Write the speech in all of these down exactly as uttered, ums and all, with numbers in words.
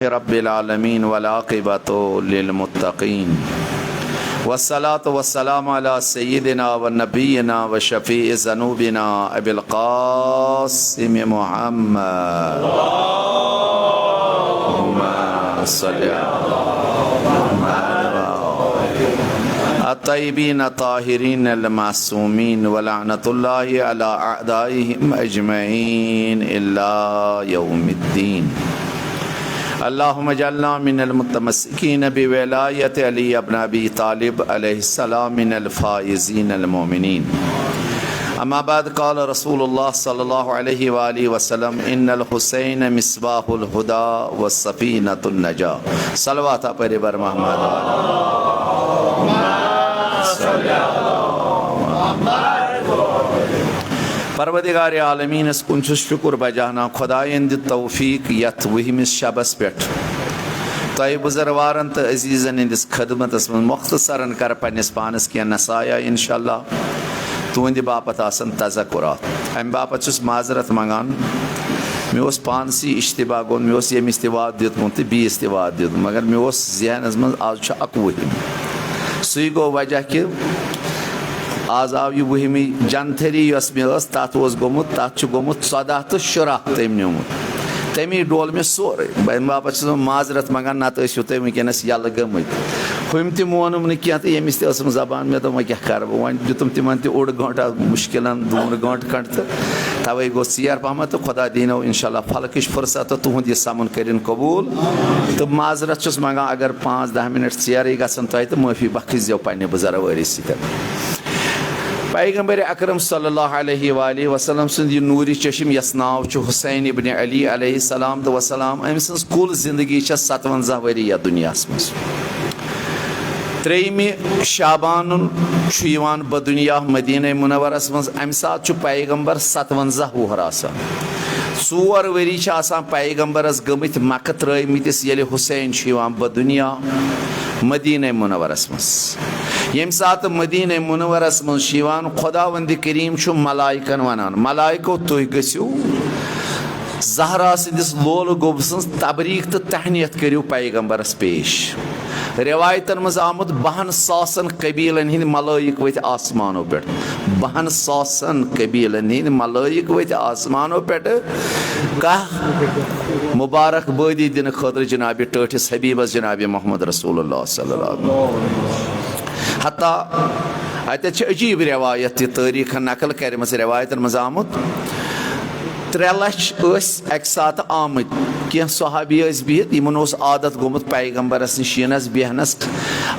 رب العالمين والعاقبة للمتقين، والصلاة والسلام على سيدنا ونبينا وشفيع ذنوبنا أبي القاسم محمد. اللهم صل على محمد. الطيبين الطاهرين المعصومين، ولعنة الله على أعدائهم أجمعين إلى يوم الدين. اللهم اجعلنا من المتمسكين بولاية علي بن أبي طالب عليه السلام من الفائزين المؤمنين. أما بعد، قال رسول الله صلى الله عليه وآله وسلم: إن الحسين مصباح الهدى وسفينة النجاة. صلوات پٔرِو بر محمد۔ پروردگار عالمینس کُن چھُس شُکُر بجانا، خۄدایَن دیُت توفیٖق یتھ وُہمِس شبس پٮ۪ٹھ تۄہہِ بزرگوارن تہٕ عزیزن ہٕنٛدِس خدمتس منٛز مختصرن کرٕ پننِس پانس کینٛہہ نصایح، انشاءاللہ تُہنٛدِ باپتھ آسن تذکرات۔ امہِ باپتھ چھُس معذرت منگان، مےٚ اوس پانسٕے اشتباہ گوٚمُت، مےٚ اوس ییٚمِس تہِ وعدٕ دیُتمُت تہٕ بیٚیِس تہِ وعدٕ دیُتمُت، مگر مےٚ اوس ذہنس منٛز آز چھُ اَکوُہِم۔ سُے گوٚو وجہ کہِ آز آو یہِ وُہِمٕے۔ جنتھری یۄس مےٚ ٲس، تَتھ اوس گوٚمُت، تَتھ چھُ گوٚمُت ژۄداہ تہٕ شُراہ تٔمۍ نیوٗمُت۔ تَمی ڈول مےٚ سورُے۔ بہٕ اَمہِ باپَتھ چھُس بہٕ معذرت منٛگان، نَتہٕ ٲسِو تُہۍ وٕنکیٚنَس یَلہٕ گٔمٕتۍ۔ ہُمۍ تہِ مونُم نہٕ کینٛہہ تہٕ ییٚمِس تہِ ٲسٕم زبان، مےٚ دوٚپ، وۄنۍ کیٛاہ کَرٕ بہٕ؟ وۄنۍ دیُتُم تِمَن تہِ اوٚڑ گٲنٛٹہٕ، مُشکِلَن دۄن گٲنٛٹہٕ کھنٛڈ تہٕ تَوَے گوٚو ژیر پَہمَتھ تہٕ خۄدا دیٖنو اِنشاءاللہ فلکٕچ فرصت تہٕ تُہُنٛد یہِ سَمُن کٔرِن قبوٗل۔ تہٕ معذرت چھُس منٛگان اگر پانٛژھ دَہ مِنَٹ ژیرٕے گژھن تۄہہِ تہٕ معٲفی بخٕش زیو پنٛنہِ بُزرٕ وٲرِس سۭتۍ۔ پیغمبر اکرم صلی اللہ علیہ وآلہ وسلم سُنٛد یہِ نوٗرِ چشم یَس ناو چھُ حسین ابن علی علیہ السلام تہٕ وسلام، أمۍ سٕنٛز کُل زندگی چھےٚ ستوَنزاہ ؤری یَتھ دُنیاہَس منٛز۔ ترٛیٚیِمہِ شعبانُن چھُ یِوان بدُنیا مدینہ منورس منٛز۔ اَمہِ ساتہٕ چھُ پیغمبر ستوَنزاہ وُہُر آسان۔ ژور ؤری چھِ آسان پیغمبرس گٔمٕتۍ مکہ ترٲومٕتِس، ییٚلہِ حسین چھُ یِوان بدُنیا مدینہ منورس منٛز۔ ییٚمہِ ساتہٕ مدینہ منورس منٛز چھُ یِوان، خداوند کریم چھُ ملائکن ونان، ملائکو، تُہۍ گٔژھِو زہرا سٕنٛدِس لولہٕ گوٚب سٕنٛز تبریک تہٕ تہنیت کٔرِو پیغمبرس پیش۔ رِوایتن منٛز آمُت، بَہَن ساسَن قبیٖلَن ہٕنٛدۍ ملٲیِک ؤتھۍ آسمانو پٮ۪ٹھ۔ بَہَن ساسَن قبیٖلَن ہٕنٛدۍ ملٲیِک ؤتھۍ آسمانو پٮ۪ٹھ۔ کاہ مُبارک بٲدی دِنہٕ خٲطرٕ جناب ٹٲٹھِس حبیٖبَس، جناب محمد رسول اللہ صلی اللہ علیہ وسلم۔ حتیٰ اَتٮ۪تھ چھِ عجیٖب رِوایت تہِ تٲریٖخَن نقل کَرِمَژ، رِوایتَن منٛز آمُت، ترٛےٚ لَچھ ٲسۍ اَکہِ ساتہٕ آمٕتۍ۔ کینٛہہ صحابی ٲسۍ بِہِتھ، یِمَن اوس عادت گوٚمُت پیغمبرَس نِش یِنَس بیٚہنَس۔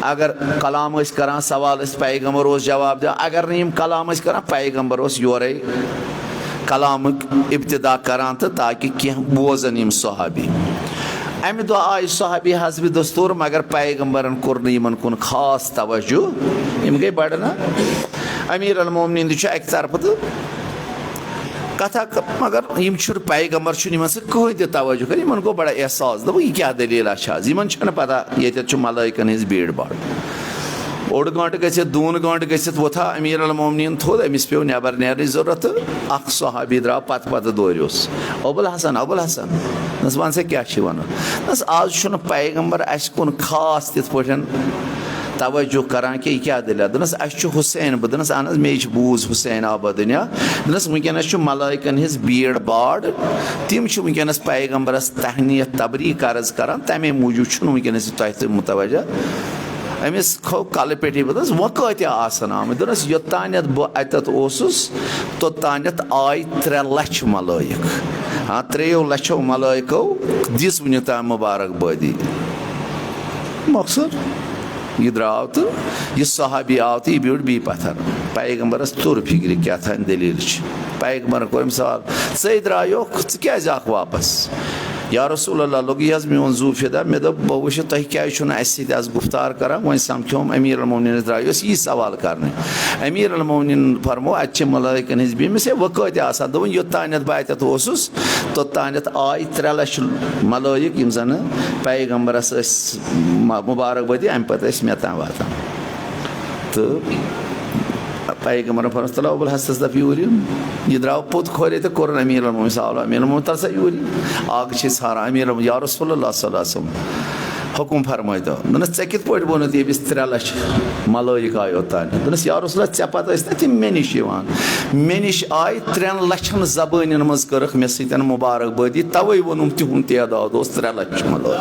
اگر کلام ٲسۍ کَران، سوال ٲسۍ، پیغمبر اوس جواب دِوان۔ اگر نہٕ یِم کلام ٲسۍ کَران، پیغمبر اوس یورَے کلامٕکۍ ابتدا کَران تہٕ تاکہِ کینٛہہ بوزَن یِم صحابی۔ اَمہِ دۄہ آیہِ صحابی حسبِ دستوٗر، مگر پیغمبرَن کوٚر نہٕ یِمَن کُن خاص توجہ۔ یِم گٔے بَڑٕ نہ۔ امیر المومنین تہِ چھُ اَکہِ طرفہٕ تہٕ کتھا ک-، مگر یِم چھِنہٕ، پیغمبر چھُنہٕ یِمن سۭتۍ کٕہٕنۍ تہِ توجہ کران۔ یِمن گوٚو بڑا احساس، دوٚپُکھ، "یہِ کیٛاہ دٔلیٖلہ چھِ آز؟" یِمن چھَنہٕ پتہ ییٚتٮ۪تھ چھُ ملٲیکن ہٕنٛز بیٖڑ باڑ۔ اوٚڑ گٲنٛٹہٕ گٔژھِتھ، دۄن گٲنٛٹہٕ گٔژھِتھ ووٚتھا امیر المومنین تھوٚد، أمِس پیوٚو نٮ۪بر نیرنٕچ ضروٗرت تہٕ اکھ صحابی درٛاو پتہٕ پتہٕ دوریوس، "ابوالحسن، ابوالحسن، دوٚپنَس، وَن سا کیٛاہ چھِ وَنان؟" دوٚپنَس، "آز چھُنہٕ پیغمبر اَسہِ کُن خاص تِتھ پٲٹھۍ توجہ کران کہِ یہِ کیٛاہ دٔلیٖل؟" دوٚپنَس، "اَسہِ چھُ حسین۔" بہٕ دوٚپنَس، "اہن حظ، مے چھِ بوٗز حسین آبادُنیا۔" دوٚپنَس، "وٕنکیٚنَس چھُ ملائکن ہٕنٛز بیٖڑ باڑ، تِم چھِ وٕنکیٚنَس پیغمبرس تہنیت تبریٖک عرض کران، تَمے موٗجوٗب چھُنہٕ وٕنکیٚنَس یہِ تۄہہِ سۭتۍ مُتوجہ۔" أمِس کھوٚو کلہٕ پٮ۪ٹھٕے، بہٕ دوٚپنَس، "وۄنۍ کۭتیٛاہ آسَن آمٕتۍ؟" دوٚپنَس، "یوٚتانٮ۪تھ بہٕ اَتٮ۪تھ اوسُس، توٚتانٮ۪تھ آے ترٛےٚ لَچھ ملٲیِک۔ ہاں، ترٛیٚیو لَچھو ملٲیِکو دِژ وٕنیُک تام مُبارک بٲدی۔" مۄخصر، یہِ درٛاو تہٕ یہِ صحابی آو تہٕ یہِ بیوٗٹھ بیٚیہِ پتھر۔ پیغمبرس توٚر فِکرِ کیٛاہ تام دٔلیٖل چھِ۔ پیغمبرن کوٚر أمِس سوال، "ژٕے درٛایوکھ، ژٕ کیٛازِ آکھ واپس؟" "یا رسول اللہ، لوٚگُے حظ میون زُو فِدا، مےٚ دوٚپ بہٕ وٕچھٕ تۄہہِ کیٛازِ چھُو نہٕ اَسہِ سۭتۍ آز گُفتار کران، وۄنۍ سمکھیوم امیر المومنینس درٛایوس یی سوال کرنہِ۔" امیر المومنین فرموو، اَتہِ چھِ ملٲیکن ہٕنٛز بیٚیہِ، مےٚ وۄنۍ کۭتیٛاہ آسان؟ دوٚپُن، "یوٚتانٮ۪تھ بہٕ اَتٮ۪تھ اوسُس، توٚتانٮ۪تھ آے ترٛےٚ لَچھ ملٲیِک، یِم زَنہٕ پیغمبرَس ٲسۍ م-، مُبارک بٲدی، اَمہِ پَتہٕ ٲسۍ مےٚ تام واتان۔" تہٕ پیغمبرن فرموو، "تلو ابو الحسنس دپ یوٗرۍ یُن۔" یہِ درٛاو پوٚت کھورے تہٕ کوٚرُن امیر المومنین صلی اللہ علیہ وسلم، "امیر المومنین، تر سا یوٗرۍ یِن۔" آکھ چھِ أسۍ ژھانڈان، "امیر المومنین، یا رسول اللہ صلی اللہ علیہ وسلم، حکم فرمٲے تو۔" دوٚپنس، "ژےٚ کِتھ پٲٹھۍ ووٚنُتھ ییٚمِس ترٛےٚ لچھ ملٲیِک آیہِ اوٚتانۍ؟" دوٚپنس، "یا رسول اللہ، ژےٚ پتہ ٲسۍ نا تِم مےٚ نِش یِوان؟ مےٚ نِش آیہِ ترٛٮ۪ن لچھن زبٲنٮ۪ن منٛز کٔرٕکھ مےٚ سۭتۍ مبارک بٲدی، توے ووٚنُم تِہُنٛد تعداد اوس ترٛےٚ لچھ ملٲیِک۔"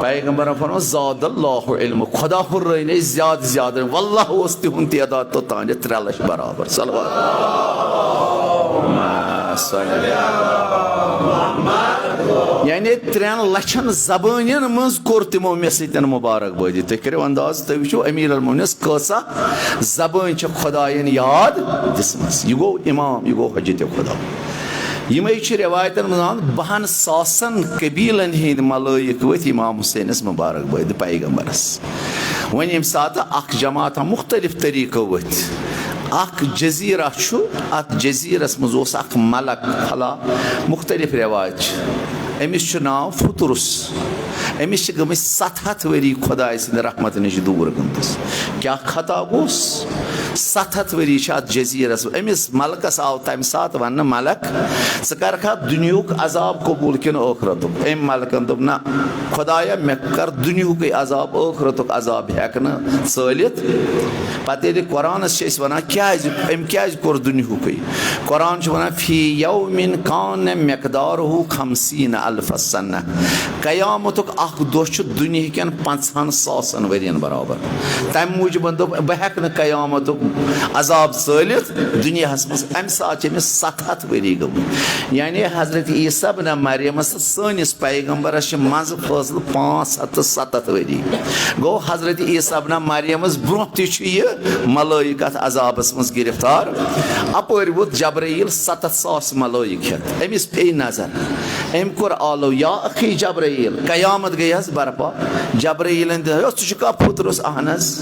پیغمبرن فرموو، "زاد اللہ علم"، خدا ہُرٲے نے زیادٕ زیادٕ، واللہ اوس تِہُنٛد تعداد توٚتام ترٛےٚ لچھ برابر۔ صلوات۔ یعنی ترٛٮ۪ن لچھن زبٲنٮ۪ن منٛز کوٚر تِمو مےٚ سۭتۍ مبارک بٲدی۔ تُہۍ کٔرِو انداز، تُہۍ وٕچھِو امیر المومنینس کۭژاہ زبٲنۍ چھِ خداین یاد دِژمٕژ۔ یہِ گوٚو امام، یہِ گوٚو حجت خدا۔ یِمے چھِ رٮ۪وایتن منٛز آمُت، بَہَن ساسَن قبیٖلن ہٕنٛدۍ ملٲیِک ؤتھۍ امام حسینس مبارک بٲدِ پیغمبرس۔ وۄنۍ ییٚمہِ ساتہٕ اکھ جماعت مُختٔلِف طریٖقو ؤتھۍ، اکھ جزیرہ چھُ، اتھ جزیرس منٛز اوس اکھ ملک، خلا، مُختٔلِف رٮ۪واج چھِ۔ أمِس چھُ ناو فطرس۔ أمِس چھِ گٔمٕتۍ ستھ ہتھ ؤری خداے سٕنٛدِ رحمتہٕ نِش دوٗر گٔمتِس۔ کیٛاہ خطا گوٚوس؟ ستھ ہتھ ؤری چھِ اتھ جزیرس۔ أمِس ملکس آو تمہِ ساتہٕ وننہٕ، "ملک، ژٕ کرکھا دُنیہُک عذاب قبول کِنہٕ ٲخرتُک؟" أمۍ ملکن دوٚپ، "نہ، خدایا، مےٚ کر دُنیہُکُے عذاب، ٲخرتُک عذاب ہٮ۪کہٕ نہٕ ژٲلِتھ۔" پتہٕ ییٚلہِ قرآنس چھِ أسۍ ونان، کیٛازِ، أمۍ کیٛازِ کوٚر دُنیہُکُے؟ قرآن چھُ ونان، "فی یوم کان مقدارہ خمسین الف سنہ"۔ قیامتُک اکھ دۄہ چھُ دُنیہکٮ۪ن پنٛژہن ساسن ؤرین برابر۔ تمہِ موٗجوٗب دوٚپ، بہٕ ہٮ۪کہٕ نہٕ قیامتُک عذاب ژٲلِتھ دُنیاہس منٛز۔ امہِ ساتہٕ چھِ أمِس ستھ ہتھ ؤری گٔمٕتۍ۔ یعنی حضرت عیسیٰ ابن مریمس تہٕ سٲنِس پیغمبرس چھِ منٛزٕ فٲصلہٕ پانٛژھ ہتھ تہٕ ستتھ ؤری۔ گوٚو، حضرت عیسیٰ ابن مریمس برونٛہہ تہِ چھُ یہِ ملٲیِک اتھ عذابس منٛز گرفتار۔ اپٲرۍ ووت جبرائیل ستتھ ساس ملٲیِک ہٮ۪تھ۔ أمِس پیٚیہِ نظر۔ أمۍ کوٚر آلو، "یا اخی جبرائیل، قیامت گٔے حظ برپا؟" جبرائیلن دِ، "ژٕ چھُکھا فطرس؟" "اہن حظ۔"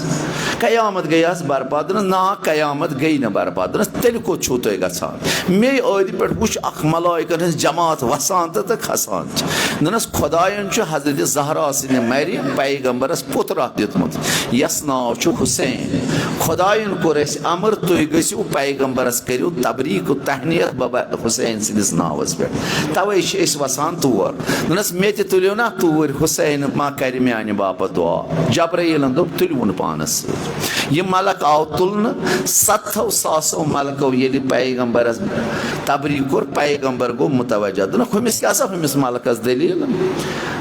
"قیامت گٔے حظ برپا؟" دوٚپنس، "نا، قیامت گٔے نہٕ برپا۔" دوٚپنس، "تیٚلہِ کوٚت چھُو تُہۍ گژھان؟ مے ٲدِ پٮ۪ٹھ وٕچھ اکھ ملائکن ہٕنٛز جماعت وسان تہٕ، تہٕ کھسان چھِ۔" دوٚپنس، خداین چھُ حضرت زہرا سٕنٛدِ مریم پیغمبرس پُترا دیُتمُت، یس ناو چھُ حسین۔ خداین کوٚر اَسہِ امر، تُہۍ گٔژھِو پیغمبرس کٔرِو تبریک و تہنیت بابا حسین سٕنٛدِس ناوس پٮ۪ٹھ، توے چھِ أسۍ وسان تور۔ دوٚپنس، "مےٚ تہِ تُلِو نا توٗرۍ، حسین ما کرِ میانہِ باپتھ دعا؟" جبرائیلن دوٚپ، "تُلِوُن پانس سۭتۍ۔" یہِ ملک آو تُلنہٕ، ستتھو ساسو ملکو ییٚلہِ پیغمبرس تبریک کوٚر، پیغمبر گوٚو متوجہ، دوٚپنکھ، "ہُمِس کیٛاہ سا ہُمِس ملکس دٔلیٖل؟"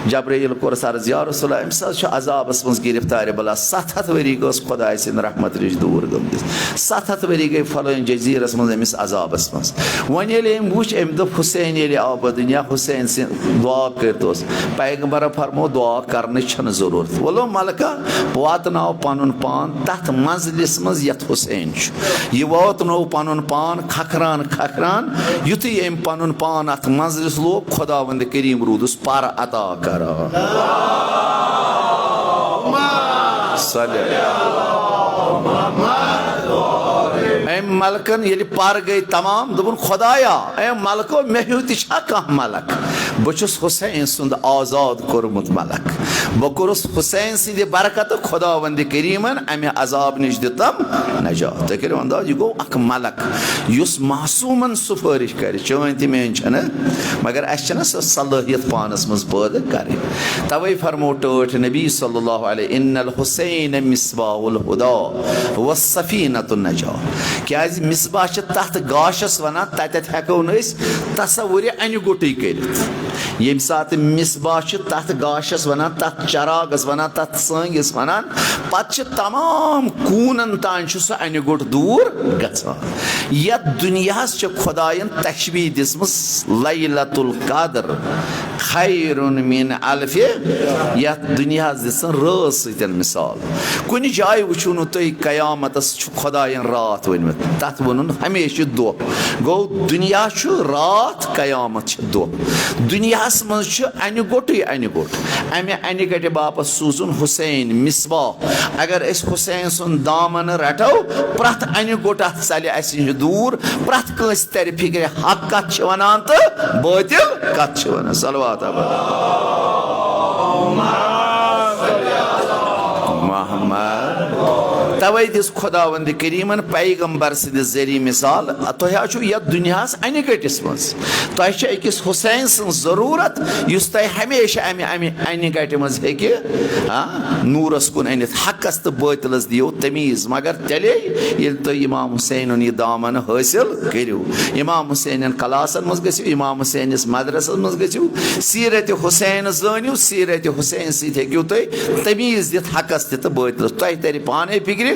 جبرائیل کوٚرُس عرض، "یا رسول اللہ، أمِس حظ چھُ عذابس منٛز گرفتار بلا، ستھ ہتھ ؤری گٔژھ خداے سٕنٛدِ رحمتہٕ نِش دوٗر گٔمٕتِس، ستھ ہتھ ؤری گٔے فلٲنۍ جزیرس منٛز أمِس عذابس منٛز۔" وۄنۍ ییٚلہِ أمۍ وُچھ، أمۍ دوٚپ، "حسین ییٚلہِ آو پتہٕ دُنیا، حسین سٕنٛز دعا کٔرِتھ اوس، پیغمبر فرمو دعا کرنٕچ چھنہٕ ضروٗرت۔ ولو ملکہ، واتناو پنُن پان تتھ منزلس منٛز یتھ حسین چھُ۔" یہِ واتنوو پنُن پان کھکھران کھکھران، یُتھُے أمۍ پنُن پان اتھ منزلس لوگ، خداوند کریم روٗدُس پر عطا کران۔ صلی اللہ۔ أمۍ ملکن ییٚلہِ پر گٔے تمام، دوٚپُن، "خدایا، أمۍ ملکو، مےٚ ہیوٗ تہِ چھا کانٛہہ ملک؟ بہٕ چھُس حسین سُنٛد آزاد کوٚرمُت ملک۔ بہٕ کوٚرُس حسین سٕنٛدِ برکتہٕ، خداوند کریمن امہِ عذاب نِش دِتم نجات۔" تُہۍ کٔرِو انداز، یہِ گوٚو اکھ ملک یُس معصومن سفٲرِش کرِ۔ چٲنۍ تہِ میٲنۍ چھنہٕ، مگر اسہِ چھنہٕ سۄ صلٲحیت پانس منٛز پٲدٕ کرٕنۍ۔ توے فرمو ٹٲٹھۍ نبی صلی اللہ علیہ، "ان الحسین مصباح الہدی و سفینۃ النجاہ۔" کیازِ مصباح چھِ تتھ گاشس ونان، تتٮ۪تھ ہیکو نہٕ أسۍ تصورِ انہِ گوٚٹٕے کٔرِتھ۔ ییٚمہِ ساتہٕ مصباح چھِ تتھ گاشس ونان، تتھ چراغس ونان، تتھ سٲنگِس ونان، پتہٕ چھِ تمام کوٗنن تام چھُ سُہ انہِ گوٚٹ دوٗر گژھان۔ یتھ دُنیاہس چھِ خداین تشبیہ دِژمٕژ، لیلۃ القدر خیر من الف، یتھ دُنیاہس دِژن رٲژ سۭتۍ مثال۔ کُنہِ جایہِ وٕچھِو نہٕ تُہۍ قیامتس چھُ خداین راتھ ؤنمٕژ، تتھ ووٚنُن ہمیشہِ دۄہ۔ گوٚو، دُنیا چھُ راتھ، قیامت چھِ دۄہ۔ دُنیاہس منٛز چھُ انہِ گوٚٹٕے انہِ گوٚٹ۔ امہِ انہِ گٹہِ باپتھ سوٗزُن حسین مصباح۔ اگر أسۍ حسین سُنٛد دامن رٹو، پرٛٮ۪تھ انہِ گوٚٹ اتھ ژلہِ اسہِ نِش دوٗر، پرٛٮ۪تھ کٲنٛسہِ ترِ فکرِ حق کتھ چھِ ونان تہٕ باطل کتھ چھِ ونان۔ صلوات ابد۔ توے دِژ خداوند کریمن پیغمبر سٕنٛدِ ذٔریعہٕ مثال، تۄہہِ حظ چھُو یتھ دُنیاہس انہِ گٔٹِس منٛز، تۄہہِ چھِ أکِس حسین سٕنٛز ضروٗرت، یُس تۄہہِ ہمیشہِ امہِ، امہِ انہِ گٹہِ منٛز ہیٚکہِ، آ، نوٗرس کُن أنِتھ۔ حقس تہٕ باطلس دِیو تمیٖز، مگر تیٚلے ییٚلہِ تُہۍ امام حسینُن یہِ دامن حٲصِل کٔرِو۔ امام حسینن کلاسن منٛز گٔژھِو، امام حسینس مدرسس منٛز گٔژھِو، سیرت حسین زٲنِو، سیرت حسین سۭتۍ ہیٚکِو تُہۍ تمیٖز دِتھ حقس تہِ تہٕ باطلس۔ تۄہہِ ترِ پانے فکرِ،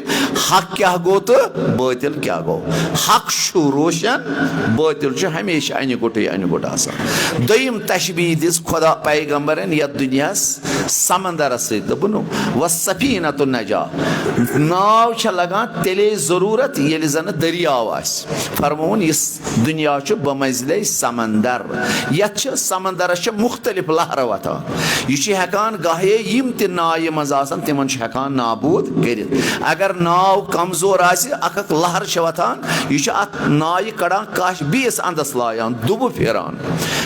حق کیٛاہ گوٚو تہٕ باطل کیٛاہ گوٚو۔ حق چھُ روشن، باطل چھُ ہمیشہِ انہِ گوٚٹٕے انہِ گوٚٹ آسان۔ دوٚیِم تشبیٖہ دِژ خدا پیغمبرن یتھ دُنیاہس سمندرس سۭتۍ، دوٚپُن، "والسفینۃ النجاہ"، ناو چھےٚ لگان تیٚلے ضروٗرت ییٚلہِ زن دٔریاو آسہِ۔ فرمووُن، یُس دُنیا چھُ بمنزلے سمندر، یتھ چھِ سمندرس چھِ مختلف لہرٕ وۄتھان۔ یہِ چھُ ہٮ۪کان گاہے یِم تہِ نایہِ منٛز آسن، تِمن چھُ ہٮ۪کان نابوٗد کٔرِتھ۔ اگر ناو کمزور آسہِ، اکھ اکھ لہر چھِ وۄتھان، یہِ چھُ اتھ نایہِ کڑان کاش بیٚیِس اندس لایان، دُبہٕ پھیران۔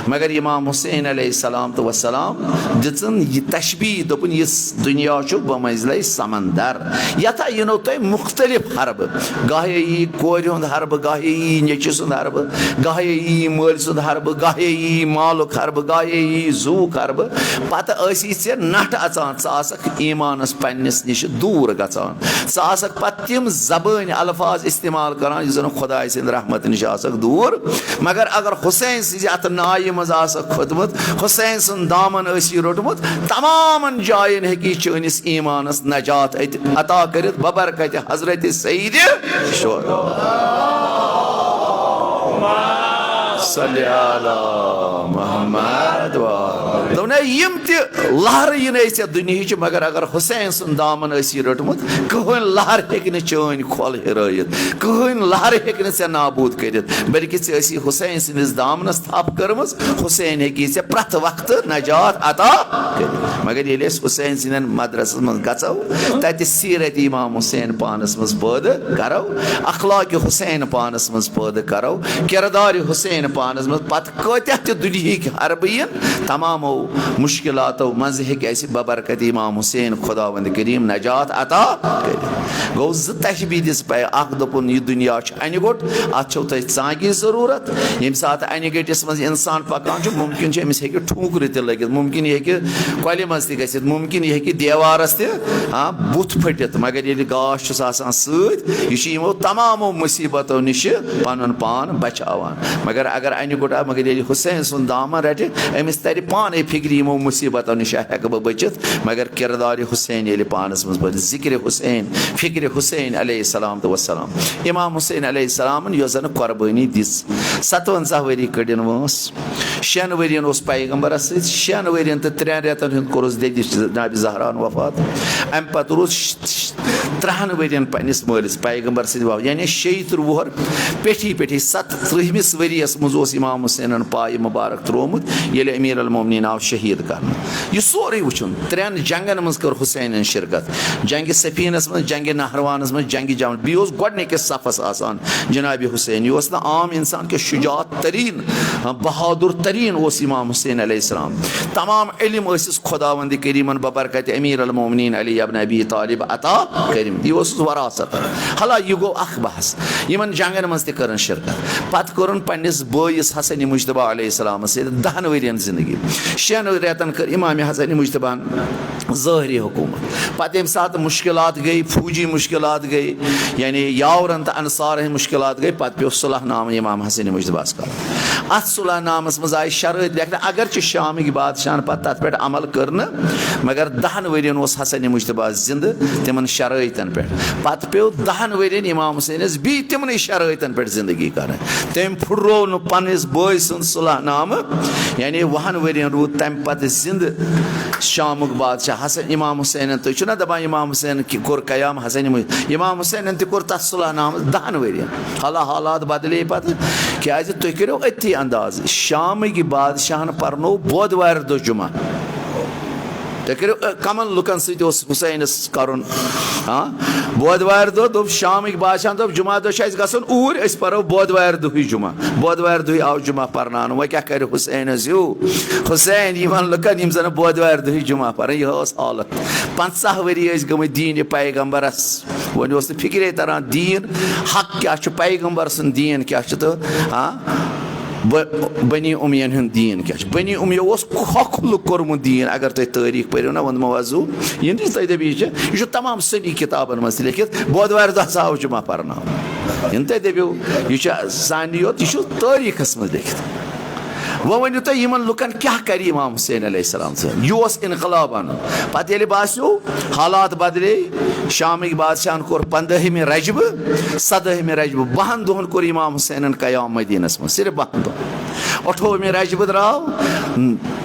مگر امام حسین علیہ السلام تہٕ وسلام دِژٕن یہِ تشبیٖہ، دوٚپُن، یُس دُنیا چھُ بمنزلے سمندر، یتھ یِنو تۄہہِ مختلف حربہٕ، گاہے یی کورِ ہُنٛد حربہٕ، گاہے یی نیٚچوِ سُنٛد حربہٕ، گاہے یی مٲلۍ سُنٛد حربہٕ، گاہے یی مالُک حربہٕ، گاہے یی زُوُک حربہٕ۔ پتہٕ ٲسی ژےٚ نٹھ اژان، ژٕ آسکھ ایمانس پننِس نِش دوٗر گژھان، ژٕ آسکھ پتہٕ تِم زبٲنۍ الفاظ استعمال کران، یُس زن خدایہِ سٕنٛدِ رحمتہٕ نِش آسکھ دوٗر۔ مگر اگر حسین سٕنٛزِ اتھ نایہِ منٛز آسکھ کھوٚتمُت، حسین سُنٛد دامن ٲسی روٚٹمُت، تمامن جاین ہیٚکی چٲنِس ایمانس نجات اتہِ عطا کٔرِتھ، ببرکتِ حضرت سید شہداء۔ صلی علی محمد و۔ دوٚپُن، ہے، یِم تہِ لہرٕ یِنَے ژےٚ دُنیہٕچ، مگر اگر حسین سُنٛد دامن ٲسی روٚٹمُت، کٕہٕنۍ لہر ہیٚکہِ نہٕ چٲنۍ کھۄل ہِرٲیِتھ، کٕہٕنۍ لہر ہیٚکہِ نہٕ ژےٚ نابوٗد کٔرِتھ، بلکہِ ژےٚ ٲسی حسین سٕنٛدِس دامنس تھپھ کٔرمٕژ، حسین ہیٚکی ژےٚ پرٛٮ۪تھ وقتہٕ نجات عطا کٔرِتھ۔ مگر ییٚلہِ أسۍ حسین سٕنٛدٮ۪ن مدرسس منٛز گژھو، تتہِ سیرت امام حسین پانس منٛز پٲدٕ کرو، اخلاق حسین پانس منٛز پٲدٕ کرو، کردار حسین پانس منٛز، پتہٕ کۭتیاہ تہِ دُنیہٕکۍ حربہٕ یِن، تمامو مشکلاتو منٛز ہیٚکہِ اسہِ ببرکت امام حسین خداوند کریم نجات عطا کٔرِتھ۔ گوٚو زٕ تشبیٖہ دِژ پے، اکھ دوٚپُن، یہِ دُنیا چھُ انہِ گوٚٹ، اتھ چھو تۄہہِ ژانگی ضروٗرت۔ ییٚمہِ ساتہٕ انہِ گٔٹِس منٛز انسان پکان چھُ، ممکن چھُ أمِس ہیٚکہِ ٹھونکرِ تہِ لٔگِتھ، ممکن یہِ ہیٚکہِ کۄلہِ منٛز تہِ گٔژھِتھ، ممکن یہِ ہیٚکہِ دیوارس تہِ، ہاں، بُتھ پھٔٹِتھ، مگر ییٚلہِ گاش چھُس آسان سۭتۍ، یہِ چھُ یِمو تمامو مصیبتو نِشہِ پنُن پان بچاوان۔ مگر اگر انہِ گوٚٹ آ، مگر ییٚلہِ حسین سُنٛد دامن رٹہِ، أمِس ترِ پانے فکرِ، یِمو مصیبتو نِش ہیٚکہٕ بہٕ بٔچِتھ۔ مگر کردار حسین ییٚلہِ پانس منٛز پٲدٕ، ذکر حسین، فکر حسین علیہ السلام تہٕ وسلام، امام حسین علیہ السلامن یۄس زن قربٲنی دِژ، ستونزہ ؤری کٔڑِن وٲنٛس، شٮ۪ن ؤرین اوس پیغمبرس سۭتۍ، شٮ۪ن ؤرین تہٕ ترٛٮ۪ن رٮ۪تن ہُنٛد کوٚرُس دٔدِس جناب زہراہن وفات۔ امہِ پتہٕ روٗز ترٛہن ؤرین پننِس مٲلِس پیغمبر سٕنٛدِ وفات، یعنی شیٚیہِ ترٕٛہ وُہر پیٚٹھی پیٚٹھی ستترٕٛہمِس ؤریس منٛز اوس امام حسینن پایہِ مبارک ترٛوومُت، ییٚلہِ امیر المومنین آو شہید کرنہٕ۔ یہِ سورُے وٕچھُن، ترٛٮ۪ن جنگن منٛز کٔر حسینن شرکت، جنگِ سفینس منٛز، جنگِ نہروانس منٛز، جنگِ جمل، بیٚیہِ اوس گۄڈٕنِکِس صفس آسان جناب حسین۔ یہِ اوس نہٕ عام انسان کینٛہہ، شجاعت ترین، بہادر ترین اوس امام حسین علیہ السلام۔ تمام علم ٲسِس خداوند کریمن ببرکت امیر المومنین علی ابن ابی طالب عطا کٔرمٕتۍ۔ یہِ اوسُس وراثت۔ حالانکہ یہِ گوٚو اکھ بحث۔ یِمن جنگن منٛز تہِ کٔرٕن شرکت۔ پتہٕ کوٚرُن پننِس بٲیِس حسن مجتبیٰ علیہ السلامس سۭتۍ دہن ؤرین زندگی۔ شٮ۪ن رٮ۪تن کٔر امام حسن مجتبیٰ ہن ظٲہری حکومت۔ پتہٕ ییٚمہِ ساتہٕ مشکلات گٔے، فوجی مشکلات گٔے، یعنی یاورن تہٕ انصارن ہٕنٛدۍ مشکلات گٔے، پتہٕ پیوٚو صلح نامہٕ امام حسن مجتبیٰ ہس کرُن۔ اتھ صلح نامس منٛز آیہِ شرٲیط لیکھنہٕ، اگرچہِ شامٕکۍ بادشاہن پتہٕ تتھ پٮ۪ٹھ عمل کٔر نہٕ، مگر دہن ؤرین اوس حسن مجتبیٰ زندٕ تِمن شرٲیطن پٮ۪ٹھ۔ پتہٕ پیوٚو دہن ؤرین امام حسینس بیٚیہِ تِمنٕے شرٲیطن پٮ۪ٹھ زندگی کرٕنۍ۔ تٔمۍ پھُٹروو نہٕ پننِس بٲے سُنٛد صلح نامہٕ، یعنی وُہن ؤرین روٗد تمہِ پتہٕ زندٕ شامُک بادشاہ حسن۔ امام حسینن، تُہۍ چھِو نا دپان امام حسینن کہِ کوٚر قیام حسن مجتبیٰ، امام حسینن تہِ کوٚر تتھ صلح نامس دہن ؤرین۔ حالا حالات بدلے پتہٕ، کیازِ تُہۍ کٔرِو أتھی انداز، شامٕکۍ بادشاہن پرنوو بودوارِ دۄہ جمعہ۔ تُہۍ کٔرِو، ٲ، کمن لُکن سۭتۍ اوس حسینس کرُن؟ ہاں، بودوارِ دۄہ دوٚپ شامٕکۍ بادشاہن، دوٚپ، "جمعہ دۄہ چھُ اَسہِ گژھُن اوٗرۍ، أسۍ پرو بودوارِ دۄہٕے جمعہ، بودوارِ دۄہٕے آو جمعہ پرناونہٕ، وۄنۍ کیٛاہ کرِ حسینس ہیوٗ؟" حسین یِمن لُکن، یِم زن بودوارِ دۄہٕے جمعہ پرن، یہِ ٲس حالت۔ پنٛژاہ ؤری ٲسۍ گٔمٕتۍ دیٖنہِ پیغمبرس، وۄنۍ اوس نہٕ فِکرے تران دیٖن حق کیٛاہ چھُ، پیغمبر سُنٛد دیٖن کیٛاہ چھُ تہٕ، ہاں، ب-، بنی امیین ہُنٛد دیٖن کیٛاہ چھُ۔ بنی امیہ اوس کھۄکھلہٕ کوٚرمُت دیٖن۔ اگر تُہۍ تٲریٖخ پٔرِو نا، ووٚنمو حظ زُو، یہِ نہٕ تُہۍ دٔپِو، یہِ چھُ، یہِ چھُ تمام سُنی کِتابن منٛز تہِ لیکھِتھ، بۄدوارِ دۄہ ہسا آو جُمعہ پرناونہٕ۔ یہِ نہٕ تُہۍ دٔپِو، یہِ چھُ سانہِ یوت، یہِ چھُ تٲریٖخس منٛز لیکھِتھ۔ وۄنۍ ؤنِو تُہۍ، یِمن لُکن کیٛاہ کرِ امام حسین علیہ السلام سۭتۍ؟ یہِ اوس انقلاب انُن۔ پتہٕ ییٚلہِ باسیو حالات بدلے، شامٕکۍ بادشاہن کوٚر پندٲہمہِ رجبہٕ، سدٲہمہِ رجبہٕ، بہن دۄہن کوٚر امام حسینن قیام مدینس منٛز، صرف بہن دۄہن۔ اٹھووُہمہِ رجبہٕ درٛاو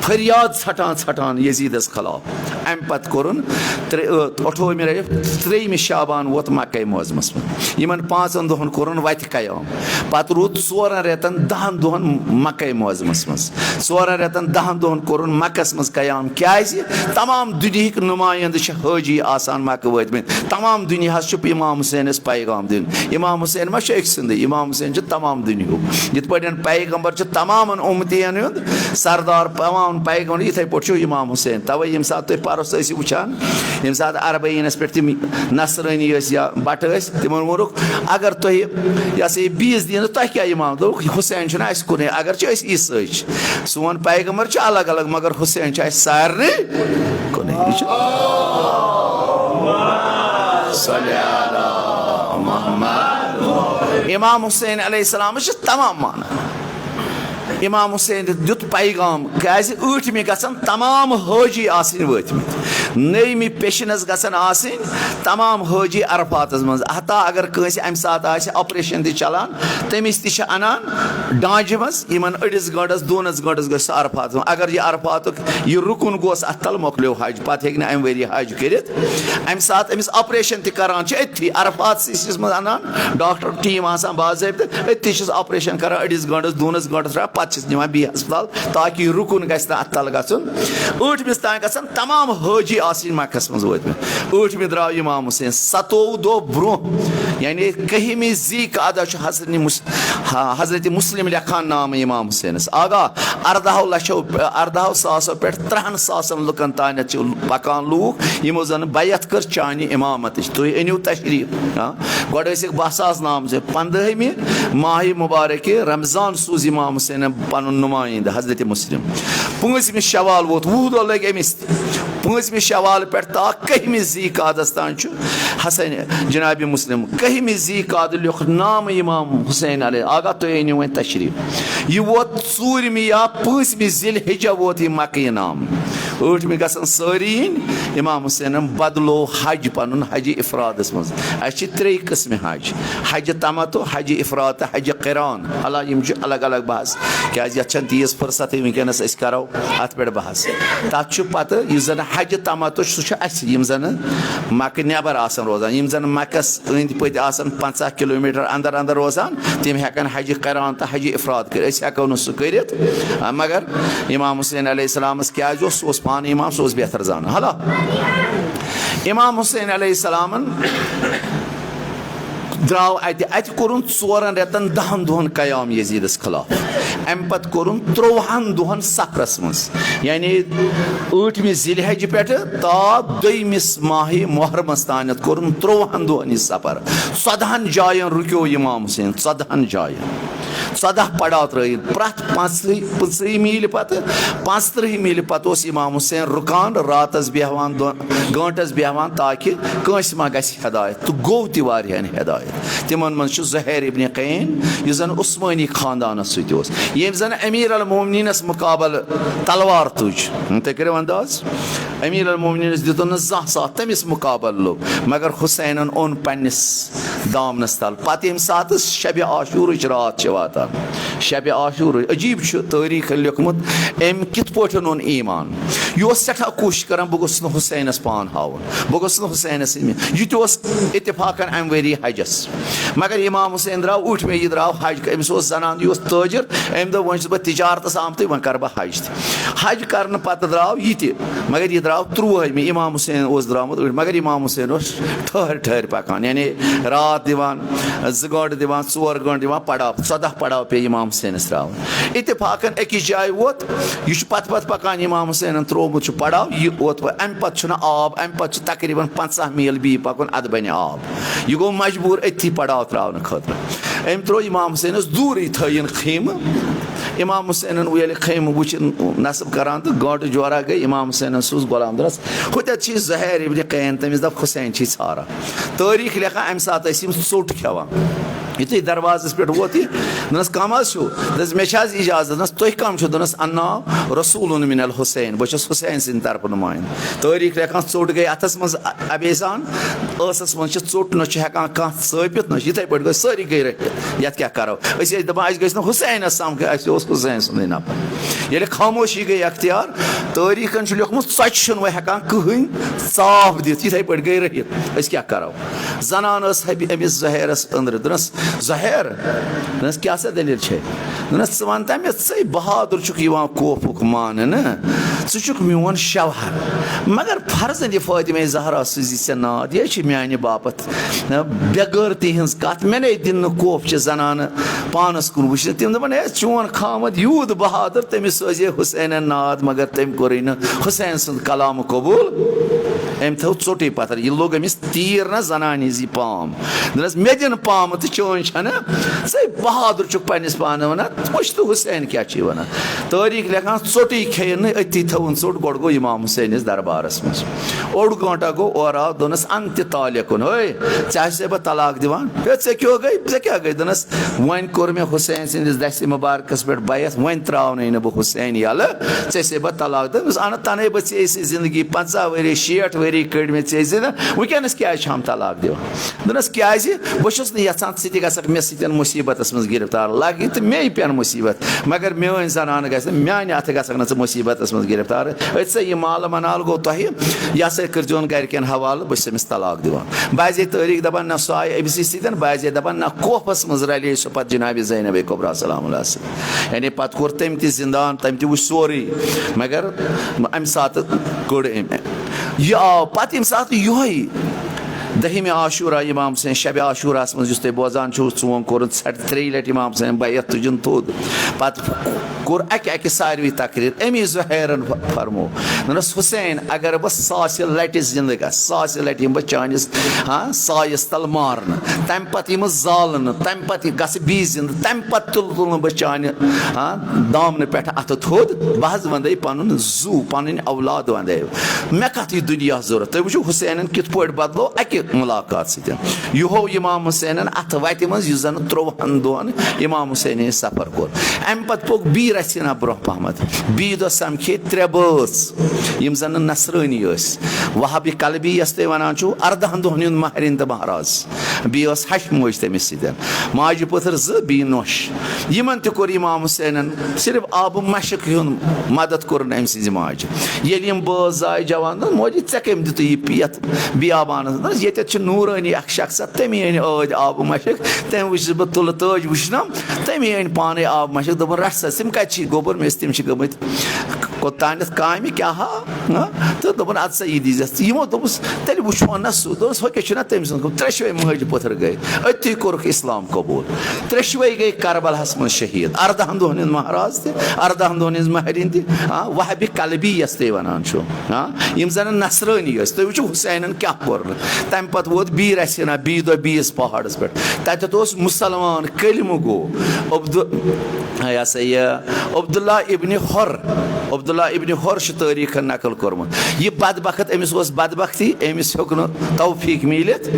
فریاد ژھٹان ژھٹان یزیدس خلاف۔ امہِ پتہٕ کوٚرُن ترٛے-، ٲ، اٹھووُہمہِ رجب، ترٛیٚیِمہِ شعبان ووت مکہ معظمس منٛز۔ یِمن پانٛژن دۄہن کوٚرُن وتہِ قیام۔ پتہٕ روٗد ژورن رٮ۪تن دہن دۄہن مکہ معظمس منٛز۔ ژورن رٮ۪تن دہن دۄہن کوٚرُن مکس منٛز قیام۔ کیازِ؟ تمام دُنیہٕکۍ نُمایندٕ چھِ حٲجی آسان مکہ وٲتمٕتۍ۔ تمام دُنیاہس چھُ امام حسینس پیغام دیُن۔ امام حسین ما چھُ أکۍ سُنٛدٕے، امام حسین چھُ تمام دُنیہُک۔ یِتھ پٲٹھۍ پیغمبر چھُ تمامن اُمتین ہُنٛد سردار، تمام پیغمبر، یِتھے پٲٹھۍ چھُ امام حسین۔ توے ییٚمہِ ساتہٕ تُہۍ پرُس ٲسِو وٕچھان، ییٚمہِ ساتہٕ اربعینس پٮ۪ٹھ تِم نصرٲنی ٲسۍ یا بٹہٕ ٲسۍ، تِمن ووٚنُکھ، اگر تُہۍ، یہِ ہسا یہِ، بیٚیِس دیٖنس، تۄہہِ کیٛاہ امام؟ دوٚپُکھ، حسین چھُنہٕ اَسہِ کُنُے، اگر چھِ أسۍ عیسٲے چھِ۔ سون پیغمبر چھُ الگ الگ، مگر حسین چھُ اَسہِ سارنٕے کُنُے۔ یہِ چھُ صلی علی محمد۔ امام حسین علیہ السلام چھِ تمام مانان۔ امام حسین دیُت پیغام، کیازِ؟ ٲٹھمہِ گژھن تمام حٲجی آسٕنۍ وٲتمٕتۍ، نٔیمہِ پیشنس گژھن آسٕنۍ تمام حٲجی عرفاتس منٛز۔ حتیٰ اگر کٲنٛسہِ امہِ ساتہٕ آسہِ آپریشن تہِ چلان، تٔمِس تہِ چھِ انان ڈانجہِ منٛز، یِمن أڑِس گٲنٹس، دونس گٲنٹس گژھِ سُہ عرفاتس منٛز۔ اگر یہِ عرفاتُک یہِ رُکُن گوس، اتھ تل مۄکلیو حج، پتہٕ ہیٚکہِ نہٕ امہِ ؤری حج کٔرِتھ۔ امہِ ساتہٕ أمِس آپریشن تہِ کران چھِ أتھی عرفات سِسِس منٛز انان، ڈاکٹر ٹیٖم آسان باضٲبطہٕ، أتھی چھِس آپریشن کران أڑِس گٲنٹس، دونس گٲنٹس رٹان، پتہٕ چھِس نِوان بیٚیہِ ہسپتال، تاکہِ یہِ رُکُن گژھِ نہٕ اتھ تل گژھُن۔ ٲٹھمِس تام گژھن تمام حٲجی آسٕنۍ مکس منٛز وٲتمٕتۍ۔ ٲٹھمہِ درٛاو امام حسین، ستووُہ دۄہ برونٛہہ، یعنی کٔہمہِ ذی قعدہ چھُ حضرت مس-، ہا، حضرت مسلم لیکھان نامہٕ امام حسینس۔ آگاہ، اردہو لچھو، اردہو ساسو پٮ۪ٹھ ترہن ساسن لُکن تانٮ۪تھ چھِ پکان لوٗکھ، یِمو زن بیعت کٔر چانہِ امامتٕچ۔ تُہۍ أنِو تشریف۔ ہاں؟ گۄڈٕ ٲسِکھ باہ ساس نام زِ پندٲہمہِ ماہِ مبارکہِ رمضان سوٗز امام حسینن پنُن نُمایندٕ حضرت مسلم۔ پٲنٛژمہِ شوال ووت، وُہ دۄہ لٔگۍ أمِس تہِ۔ پٲنٛژمہِ شوال پٮ۪ٹھ تا کٔہمہِ ذی قعدس تام چھُ حسین جناب مسلم۔ کٔہمہِ ذی قعدٕ لیوٚکھ نام امام حسین علیہ۔ آگاہ، تُہۍ أنِو وۄنۍ تشریف۔ یہِ ووت ژوٗرمہِ یا پٲنٛژمہِ ذی الحجہ ووت یہِ مکہ یہِ نام۔ ٲٹھمہِ گژھن سٲری یِنۍ۔ امام حسینن بدلو حج پنُن حج افرادس منٛز۔ اسہِ چھِ ترٛے قٕسمہِ حج، حج تمتع، حج افراد تہٕ حج قران۔ حالانکہ یِم چھِ الگ الگ بحث، کیازِ یتھ چھنہٕ تیٖژ فرصتٕے وٕنکیٚنس أسۍ کرو اتھ پٮ۪ٹھ بحث۔ تتھ چھُ پتہٕ یُس زن حج تمتع چھُ، سُہ چھُ اسہِ، یِم زن مکہ نٮ۪بر آسن روزان، یِم زن مکس أنٛدۍ پٔتۍ آسن پنٛژاہ کلوٗمیٹر اندر اندر روزان، تِم ہٮ۪کن حج قران تہٕ حج افراد کٔرِتھ۔ أسۍ ہٮ۪کو نہٕ سُہ کٔرِتھ، آ، مگر امام حسین علیہ السلامس کیازِ اوس، سُہ اوس پانہٕ امام، سُہ اوس بہتر زانان۔ حالا امام حسین علیہ السلامن درٛاو اتہِ، اتہِ کوٚرُن ژورن رٮ۪تن دہن دۄہن قیام یزیدس خلاف۔ امہِ پتہٕ کوٚرُن ترٛۆوُہن دۄہن سفرس منٛز، یعنی ٲٹھمہِ ذی الحجہِ پٮ۪ٹھٕ تا دوٚیمِس ماہِ محرمس تانٮ۪تھ کوٚرُن ترٛۆوُہن دۄہن یہِ سفر۔ ژۄدہن جاین رُکیو امام حسین، ژۄدہن جاین، ژۄداہ پڑاو ترٲیِتھ، پرٛٮ۪تھ پانٛژھ، پٕنٛژٕہہِ میٖلہِ پتہٕ، پانٛژترٕہہِ میٖلہِ پتہٕ اوس امام حسین رُکان، راتس بیٚہوان، دۄن گٲنٹس بیٚہوان، تاکہِ کٲنٛسہِ ما گژھِ ہدایت، تہٕ گوٚو تہِ واریاہن ہدایت۔ تِمن منٛز چھُ زہیر ابن قین، یُس زن عثمانی خاندانس سۭتۍ اوس، ییٚمۍ زن امیر المومنینس مقابلہٕ تلوار تُج۔ تُہۍ کٔرِو انداز، امیر المومنینس دیُتُن نہٕ زانٛہہ ساتھ تٔمِس مقابلہٕ لوٚگ، مگر حسینن اوٚن پننِس دامنس تل۔ پتہٕ ییٚمہِ ساتہٕ شبِ عاشورٕچ راتھ چھِ واتان، شبِ عاشورٕچ، عجیب چھُ تٲریخن لیوٚکھمُت، أمۍ کِتھ پٲٹھۍ اوٚن ایمان۔ یہِ اوس سٮ۪ٹھاہ کوٗشِش کران، بہٕ گوٚژھُس نہٕ حسینس پان ہاوُن، بہٕ گوٚژھُس نہٕ حسینس یہِ تہِ اوس اتفاقن امہِ ؤری حجس۔ مگر امام حسین درٛاو ٲٹھمہِ، یہِ درٛاو حج، أمِس اوس زنان، یہِ اوس تٲجر، أمۍ دوٚپ، وۄنۍ چھُس بہٕ تجارتس آمتُے، وۄنۍ کرٕ بہٕ حج تہِ۔ حج کرنہٕ پتہٕ درٛاو یہِ تہِ، مگر یہِ درٛاو آو ترٛوہمہِ، امام حسین اوس درامُت أڑۍ، مگر امام حسین اوس ٹھہر ٹھہر پکان، یعنی راتھ دِوان، زٕ گٲنٹہٕ دِوان، ژور گٲنٹہٕ دِوان، پڑاو، ژۄداہ پڑاو پیٚیہِ امام حسینس تراوُن۔ اتفاقن أکِس جایہِ ووت، یہِ چھُ پتہٕ پتہٕ پکان، امام حسینن ترٛوومُت چھُ پڑاو، یہِ ووت وۄنۍ، امہِ پتہٕ چھُنہٕ آب، امہِ پتہٕ چھُ تقریباً پنٛژاہ میل بیٚیہِ پکُن، ادٕ بنہِ آب۔ یہِ گوٚو مجبوٗر أتھی پڑاو تراونہٕ خٲطرٕ۔ أمۍ ترٛوو امام حسینس دوٗرٕے، تھٲیِن خیمہٕ۔ امام حسینن ییٚلہِ خیمہٕ وٕچھِن نصب کران تہٕ گٲنٹہٕ جورا گٔے، امام حسینن سوٗز غلام، دوٚپنس، ہُتٮ۪تھ چھِ زہیر ابن قین، تٔمِس دپ حسین چھِ ژھاران۔ تٲریٖخ لیکھان، امہِ ساتہٕ ٲسۍ یِم ژوٚٹ کھٮ۪وان۔ یُتھُے دروازس پٮ۪ٹھ ووت یہِ، دوٚپنس، کم حظ چھُو؟ دوٚپنس، مےٚ چھِ حظ اجازت؟ دوٚپنس، تُہۍ کم چھِو؟ دوٚپنس، انا رسول من الحسین، بہٕ چھُس حسین سٕنٛدِ طرفہٕ نُمٲیِنٛدٕ۔ تٲریٖخ لیکھان، ژوٚٹ گٔے اتھس منٛز، ابے جان، ٲسس منٛز چھِ ژوٚٹ، نہ چھُ ہٮ۪کان کانٛہہ ژٲپِتھ، نہ چھُ، یِتھے پٲٹھۍ گٔے سٲری گٔے رٔٹِتھ۔ یتھ کیٛاہ کرو؟ أسۍ ٲسۍ دپان، اسہِ گٔژھۍ نہٕ حسینس سمکھٕنۍ، اسہِ اوس حسین سُنٛدُے نفر۔ ییٚلہِ خاموشی گٔے اختیار، تٲریٖخن چھُ لیوٚکھمُت، ژۄچہِ چھُنہٕ وۄنۍ ہٮ۪کان کٕہٕنۍ ژاپھ دِتھ، یِتھے پٲٹھۍ گٔے رٔٹِتھ۔ أسۍ کیٛاہ کرو؟ زنان ٲس حبی-، أمِس زہیرس أنٛدرٕ، دوٚپنس، زہیر، دوٚپنس، کیٛاہ سا دٔلیٖل چھے؟ دوٚپنس، ژٕ وَن تہ مےٚ، ژٕے بہادُر چھُکھ یِوان کوفُک ماننہٕ، ژٕ چھُکھ میون شوہر، مگر فرزندِ فاطمہ زہرا سوٗزی ژےٚ ناد، یہِ چھِ میانہِ باپتھ بے غٲرتی ہٕنٛز کتھ۔ مےٚ نے دِن نہٕ کوفچہِ زنانہٕ پانس کُن وٕچھنہٕ۔ تِم دپان، ہے، چون خامد یوٗت بہادُر، تٔمِس سوزے حسینن ناد، مگر تٔمۍ کوٚرُے نہٕ حسین سُنٛد کلام قبوٗل۔ أمۍ تھٲو ژوٚٹٕے پتھر، یہِ لوٚگ أمِس تیٖر نہ زنانہِ ہٕنٛز یہِ پام۔ دوٚپنس، مےٚ دِن پامہٕ تہٕ چٲنۍ چھنہٕ۔ ژٕے بہادُر چھُکھ پننِس پانہٕ ونان، وٕچھ تہٕ حسین کیٛاہ چھُے ونان۔ تٲریٖخ لیکھان، ژوٚٹٕے کھیٚیِن نہٕ، أتی تھٲوٕن ژوٚٹ، گۄڈٕ گوٚو امام حسینِس دربارس منٛز۔ اوٚڑ گٲنٹہ گوٚو اورٕ آو، دوٚپنس، انتِ طالقن، ہے، ژےٚ آسے بہٕ طلاق دِوان؟ ہے، ژےٚ کیٛاہ گٔے؟ ژےٚ کیٛاہ گٔے؟ دوٚپنس، وۄنۍ کوٚر مےٚ حسین سٕنٛدِس دستِ مبارکس پٮ۪ٹھ بیعت، وۄنۍ تراونَے نہٕ بہٕ حسین یَلہٕ، ژےٚ سے بہٕ طلاق۔ دوٚپمَس، اَنہٕ تَنَے بہٕ ژےٚ سٕے زندگی، پنٛژاہ ؤری، شیٹھ ؤری کٔڑۍ مےٚ ژےٚ زِندٕ، وٕنکیٚنَس کیٛازِ چھَم طلاق دِوان؟ دوٚپنَس، کیٛازِ؟ بہٕ چھُس نہٕ یَژھان ژٕ تہِ گژھکھ مےٚ سۭتۍ مُصیٖبتَس منٛز گِرفتار، لَگہِ تہٕ مے پیٚن مُصیٖبت، مگر میٛٲنۍ زنانہٕ گژھِ نہٕ، میٛانہِ اَتھٕ گژھکھ نہٕ ژٕ مُصیٖبتَس منٛز گِرفتار۔ أتھۍ سا یہِ مال منال گوٚو تۄہہِ، یہِ ہسا کٔرۍزیون گرِکٮ۪ن حوالہٕ، بہٕ چھُس أمِس طلاق دِوان۔ بعضے تٲریٖخ دَپان، نہ، سُہ آیہِ أمِسٕے سۭتۍ، بعضے دَپان، نہ، کوفَس منٛز رَلے سُہ پَتہٕ جناب زینب کبریٰ سلام اللہ سۭتۍ۔ یعنی پَتہٕ کوٚر تٔمۍ تہِ زِندان، تٔمۍ تہِ وٕچھ سورُے، مگر اَمہِ ساتہٕ کٔڑ أمۍ۔ یہِ آو پَتہٕ ییٚمہِ ساتہٕ یِہوٚے دٔہِمہِ عاشورہ، امام حسین شبِ عاشوراہَس منٛز یُس تُہۍ بوزان چھِو، ژوٗنٛگ کوٚرُن ژھٮ۪ٹھ، ترٛیٚیہِ لَٹہِ امام حسین بیعت تُجُن تھوٚد۔ پَتہٕ کوٚر اَکہِ اَکہِ ساروٕے تقریر۔ أمی زُہیرَن ف-، فرموو، دوٚپنَس، حسین، اگر بہٕ ساسہِ لَٹہِ زِندٕ گژھٕ، ساسہِ لَٹہِ یِمہٕ بہٕ چٲنِس، ہاں، سایَس تَل مارنہٕ، تَمہِ پَتہٕ یِمہٕ زالنہٕ، تَمہِ پَتہٕ گژھٕ بیٚیہِ زِندٕ، تَمہِ پَتہٕ تُلہٕ، تُلہٕ نہٕ بہٕ چانہِ، ہاں، دامنہٕ پٮ۪ٹھٕ اَتھٕ تھوٚد، بہٕ حظ وَندَے پَنُن زُو، پَنٕنۍ اولاد وَندَے۔ مےٚ کَتھ یہِ دُنیا ضوٚرَتھ؟ تُہۍ وٕچھِو حسینَن کِتھ پٲٹھۍ بدلو اَکہِ مُلاقات سۭتۍ۔ یہِ ہوو امام حسینن اتھ وتہِ منٛز، یُس زن ترٛوہن دۄہن امام حسینن سفر کوٚر۔ امہِ پتہٕ پوٚک بی رژھِ ہنا برونٛہہ پہمتھ۔ بی دۄہ سمکھے ترٛےٚ بٲژ، یِم زن نصرٲنی ٲسۍ۔ وہب کلبی، یس تُہۍ ونان چھِو، اردہن دۄہن ہُنٛد مہرِن تہٕ مہراز۔ بیٚیہِ ٲس ہشہِ موج تٔمِس سۭتۍ۔ ماجہِ پٔتھٕر زٕ، بیٚیہِ نۄش۔ یِمن تہِ کوٚر امام حسینن صرف آبہٕ مشک ہُنٛد مدد کوٚرُن أمۍ سٕنٛزِ ماجہِ۔ ییٚلہِ یِم بٲژ زاے جوان، دوٚپُن، "موجی، ژےٚ کٔمۍ دیُتُے یہِ یتھ بیابانس منٛز؟ ییٚتٮ۪تھ چھِ نوٗرٲنی اکھ شخص، تٔمی أنۍ ٲدۍ آبہٕ مشک، تٔمۍ وٕچھ بہٕ تُلہٕ تٲج وٕچھنم، تٔمی أنۍ پانے آبہٕ مشک، دوٚپُن، رٹھ سا، تِم کتہِ چھی گوٚبُر؟" مےٚ ٲسۍ تِم چھِ گٔمٕتۍ کوٚتانٮ۪تھ کامہِ، کیٛاہ ہا؟ ہاں؟ تہٕ دوٚپُن، "اَدٕ سا یہِ دیٖزٮ۪س ژٕ۔" یِمو دوٚپُس، "تیٚلہِ وٕچھون نا سُہ۔" دوٚپُس، "ہُہ کیٛاہ چھُنہ تٔمۍ سُنٛد گوٚمُت؟" ترٛیشوے مٲج پٔتھر گٔے، أتھی کوٚرُکھ اسلام قبول۔ ترٛیشوے گٔے کربلاہس منٛز شہیٖد، اردہن دۄہن ہُنٛد مہراز تہِ، اردہن دۄہن ہٕنٛز مہرِن تہِ، ہاں، وہبِ کلبی یس تُہۍ ونان چھِو، ہاں، یِم زن نصرٲنی ٲسۍ۔ تُہۍ وٕچھِو حسینن کیٛاہ کوٚر نہٕ۔ تمہِ پتہٕ ووت بی رژھِ ہنا، بی دۄہ بیٚیِس پہاڑس پٮ۪ٹھ، تتٮ۪تھ اوس مسلمان، کلمہٕ گوٚو عبد-، یہِ سا یہِ عبداللہ ابن حر، عبداللہ ابن حر چھُ تٲریٖخن نقل کوٚرمُت۔ یہِ بدبخت، أمِس اوس بدبختی، أمِس ہیوٚک نہٕ توفیٖق میٖلِتھ۔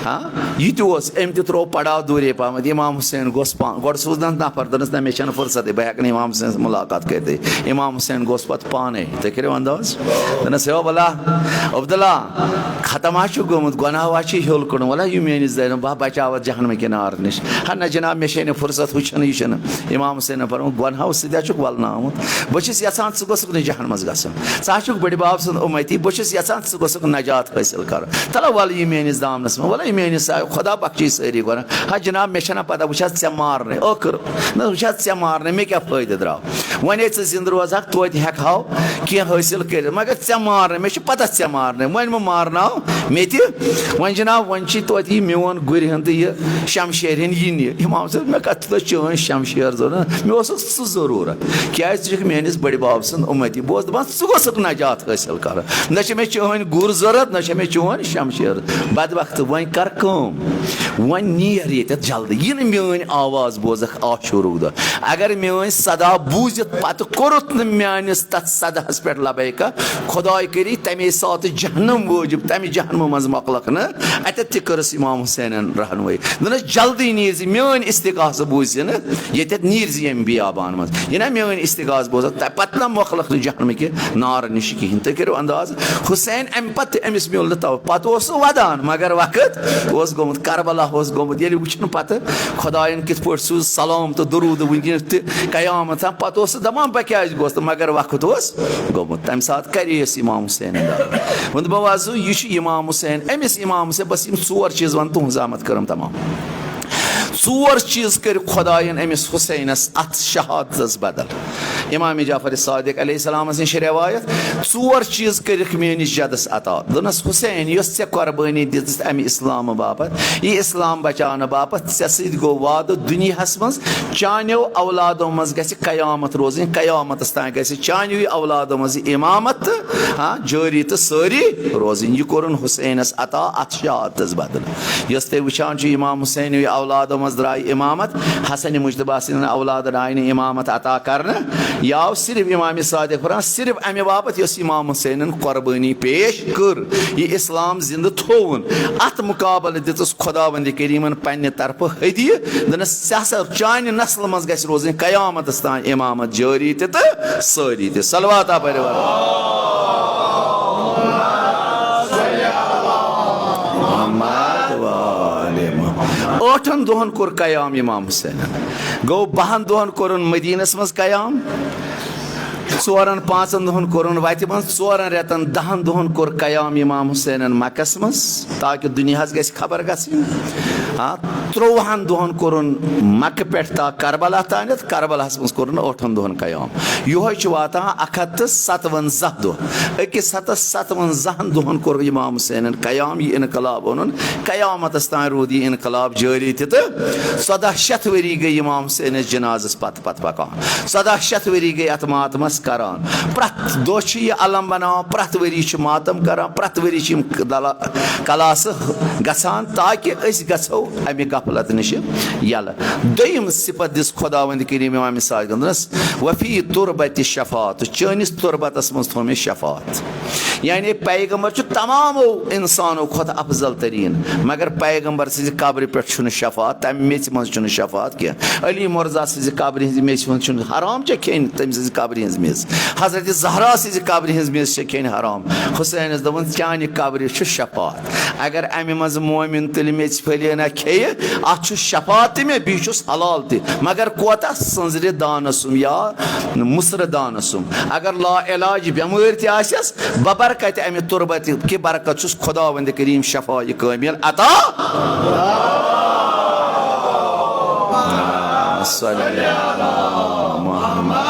ہاں، یہِ تہِ اوس، أمۍ تہِ ترٛوو پڑاو دوٗرے پہمتھ۔ امام حسین گوٚژھ پان-، گۄڈٕ سوٗزنَس نفر، دوٚپنَس، "نہ، مےٚ چھَنہٕ فرصتٕے، بہٕ ہٮ۪کہٕ نہٕ امام حسینَس مُلاقات کٔرِتھٕے۔" امام حسین گوٚژھ پتہٕ پانے۔ تُہۍ کٔرِو انداز؟ دوٚپنَس، "ہے عبداللہ، عبداللہ، ختم ہا چھُ گوٚمُت، گۄناہ ہا چھُ ہیوٚل کوٚڑمُت، وَلہ یہِ میٛٲنِس زینب، بہٕ بچاوَتھ جہنمہٕ کہِ نارٕ نِش۔" ہا نہ جناب، مےٚ چھے نہٕ فرصت، ہُہ چھُنہٕ، یہِ چھُنہٕ۔ امام حسینن فرموو، "گۄنہو سۭتۍ ہا چھُکھ ولنہٕ آمُت۔ بہٕ چھُس یژھان ژٕ گوٚژھُکھ نہٕ جہنمس گژھُن۔ ژٕ ہا چھُکھ بٔڈِ بب سُنٛد اُمتی، بہٕ چھُس یژھان ژٕ گوٚژھُکھ نجات حٲصِل کرُن۔ تَلہ وَلہٕ یہِ میٲنِس دامنس منٛز، وَلہٕ یہِ میٲنِس سایہِ، خۄدا بخشی سٲری گۄناہ۔ ہا جناب، مےٚ چھَنہ پتہ، وٕچھ حظ ژےٚ مارنَے، ٲخٕر نہ وٕچھ حظ ژےٚ مارنَے، مےٚ کیٛاہ فٲیدٕ درٛاو؟ وۄنۍ ہے ژٕ زِندٕ روزہَکھ، توتہِ ہٮ۪کہٕ ہاو کینٛہہ حٲصِل کٔرِتھ، مگر ژےٚ مارنَے، مےٚ چھِ پتہ ژےٚ مارنَے، وۄنۍ مہٕ مارناو مےٚ تہِ۔ وۄنۍ جناب، وۄنۍ چھِ توتہِ یہِ میون گُرِ ہُنٛد تہٕ یہِ شمشیرِ ہُنٛد یہِ نہِ۔ امام صٲب، مےٚ کتھ تہٕ چٲنۍ شمشیر ضروٗرت، مےٚ اوسُکھ ژٕ ضروٗرت، کیٛازِ ژٕ چھُکھ میٲنِس بٔڈِ بب سُنٛد اُمتی۔ بہٕ اوسُس دپان، ژٕ گوٚژھُکھ نجات حٲصِل کرُن، نہ چھِ مےٚ چٲنۍ گُر ضروٗرت، نہ چھِ مےٚ چون شمشیر۔ بدبخت، وۄنۍ کر کٲم، وۄنۍ نیر ییٚتٮ۪تھ جلدی، یہِ نہٕ میٲنۍ آواز بوزکھ عاشورُک دۄہ۔ اگر میٲنۍ صدا بوٗزِتھ پتہٕ کوٚرُتھ نہٕ میٲنِس تتھ صداہس پٮ۪ٹھ لبیکہ، خداے کٔری تمے ساتہٕ جہنم وٲجِب، تمہِ جہنمہٕ منٛز مۄکلکھ نہٕ۔ اتٮ۪تھ تہِ کٔرٕس امام حسینن رہنمٲیی، دوٚپنس، جلدی نیٖر زِ میٲنۍ استغاثہٕ بوٗزِ نہٕ، ییٚتٮ۪تھ نیٖر زِ ییٚمہِ بیابان منٛز، یہِ نہ میٲنۍ استغاثہٕ بوزکھ، تہ پتہٕ نہ مۄکلکھ نہٕ جہنمہٕ کہِ نارٕ نِش کِہینۍ۔ تُہۍ کٔرِو انداز، حسین امہِ پتہٕ تہِ أمِس میوٗل نہٕ تو، پتہٕ اوس سُہ ودان، مگر وقت اوس گوٚمُت، کربلا اوس گوٚمُت، ییٚلہِ وٕچھُن پتہٕ خداین کِتھ پٲٹھۍ سوٗز سلام تہٕ درود وٕنکیٚنس تہِ قیامت تام، پتہٕ اوس سُہ دپان، بہٕ کیازِ گوس تہٕ، مگر وقت اوس گوٚمُت۔ تمہِ ساتہٕ کریس امام حسین دعوت۔ ووٚن، بہٕ وَزٕ، یہِ چھُ امام حسین، أمِس امام حسین، بس یِم ژور چیٖز ون تُہنٛز آمد کٔرٕم تمام۔ ژور چیٖز کٔرۍ خداین أمِس حسینس اتھ شہادتس بدل۔ امام جعفر صادق علیہ السلامس نِش روایت، ژور چیٖز کٔرِکھ میٲنِس جدس عطا۔ دوٚپنس، حسین، یۄس ژےٚ قربٲنی دِژٕتھ امہِ اسلامہٕ باپتھ، یہِ اسلام بچاونہٕ باپتھ، ژےٚ سۭتۍ گوٚو وعدٕ دُنیاہس منٛز، چانیو اولادو منٛز گژھِ قیامت روزٕنۍ، قیامتس تام گژھِ چانیوٕے اولادو منٛز یہِ امامت تہٕ، ہاں، جٲری تہٕ سٲری روزٕنۍ۔ یہِ کوٚرُن حسینس عطا اتھ شہادتس بدلہٕ۔ یۄس تُہۍ وٕچھان چھِو، امام حسینٕے اولادو منٛز درٛاے امامت، حسن مجتبیٰ سٕنٛدٮ۪ن اولادن آیہِ نہٕ امامت عطا کرنہٕ۔ یہِ آو صرف امام صادق فرماوان، صرف امہِ باپتھ یۄس امام حسینن قربٲنی پیش کٔر، یہِ اسلام زندٕ تھووُن۔ اتھ مقابلہٕ دِژٕس خداوند کریمن پننہِ طرفہٕ ہدیہِ، دوٚپنس، ژےٚ ہسا چانہِ نسلہٕ منٛز گژھِ روزٕنۍ قیامتس تام امامت جٲری تہِ تہٕ سٲری تہِ۔ صلوات پٔرِو۔ محمد وآل محمد۔ ٲٹھن دۄہن کوٚر قیام امام حسینن۔ گوٚو، بَہَن دۄہن کوٚرُن مدینس منٛز قیام، ژورن پانٛژن دۄہن کوٚرُن وتہِ منٛز، ژورن رٮ۪تن دَہَن دۄہن کوٚر قیام امام حسینن مکس منٛز، تاکہِ دُنیاہس گژھِ خبر گژھٕنۍ۔ آ، ترٛۆوُہَن دۄہن کوٚرُن مکہ پٮ۪ٹھ تا کربلا تانٮ۪تھ، کربلاہس منٛز کوٚرُن ٲٹھن دۄہن قیام۔ یِہوٚے چھُ واتان اکھ ہتھ تہٕ ستوَنزاہ دۄہ۔ أکِس ہتس ستوَنزاہن دۄہن کوٚر امام حسینن قیام، یہِ انقلاب اوٚنُن۔ قیامتس تام روٗد یہِ انقلاب جٲری تہِ، تہٕ ژۄداہ شیٚتھ ؤری گٔے امام حسینس جنازس پتہٕ پتہٕ پکان۔ ژۄداہ شیٚتھ ؤری گٔے اتھ ماتمس کران۔ پرٛٮ۪تھ دۄہ چھِ یہِ علم بناوان، پرٛٮ۪تھ ؤری چھِ ماتم کران، پرٛٮ۪تھ ؤری چھِ یِم دلا-، کلاسہٕ گژھان، تاکہِ أسۍ گژھو امہِ غفلت نِش یلہٕ۔ دوٚیِم صفت دِژ خداوند کریم امام صادقن، دوٚپنس، وفی تربتِ شفاعت، چٲنِس تربتس منٛز تھوٚو مےٚ شفاعت۔ یعنی پیغمبر چھُ تمامو انسانو کھۄتہٕ افضل ترین، مگر پیغمبر سٕنزِ قبرِ پٮ۪ٹھ چھُنہٕ شفاعت، تمہِ میژِ منٛز چھُنہٕ شفاعت کینٛہہ۔ علی مرزا سٕنزِ قبرِ ہٕنزِ میژِ منٛز چھُنہٕ، حرام چھےٚ کھیٚنۍ تٔمۍ سٕنزِ قبرِ ہٕنز میژ۔ حضرت زہرا سٕنزِ قبرِ ہٕنز میژ چھےٚ کھیٚنۍ حرام۔ حسینس دوٚپُن، چانہِ قبرِ چھُ شفاعت۔ اگر امہِ منٛز مومن تُلہِ میژِ پھٔلۍ ہنا کھیٚیہِ، اتھ چھُ شفاعت تہِ مےٚ، بیٚیہِ چھُس حلال تہِ، مگر کوتاہ؟ سٕنزرِ دانس سُم یا مُسرٕ دانس سُم۔ اگر لا علاج بٮ۪مٲرۍ تہِ آسٮ۪س، ببرکت امہِ تربتہِ کہِ برکت چھُس خداوند کریم شفا یہِ کٲمل عطا۔ صلی اللہ محمد۔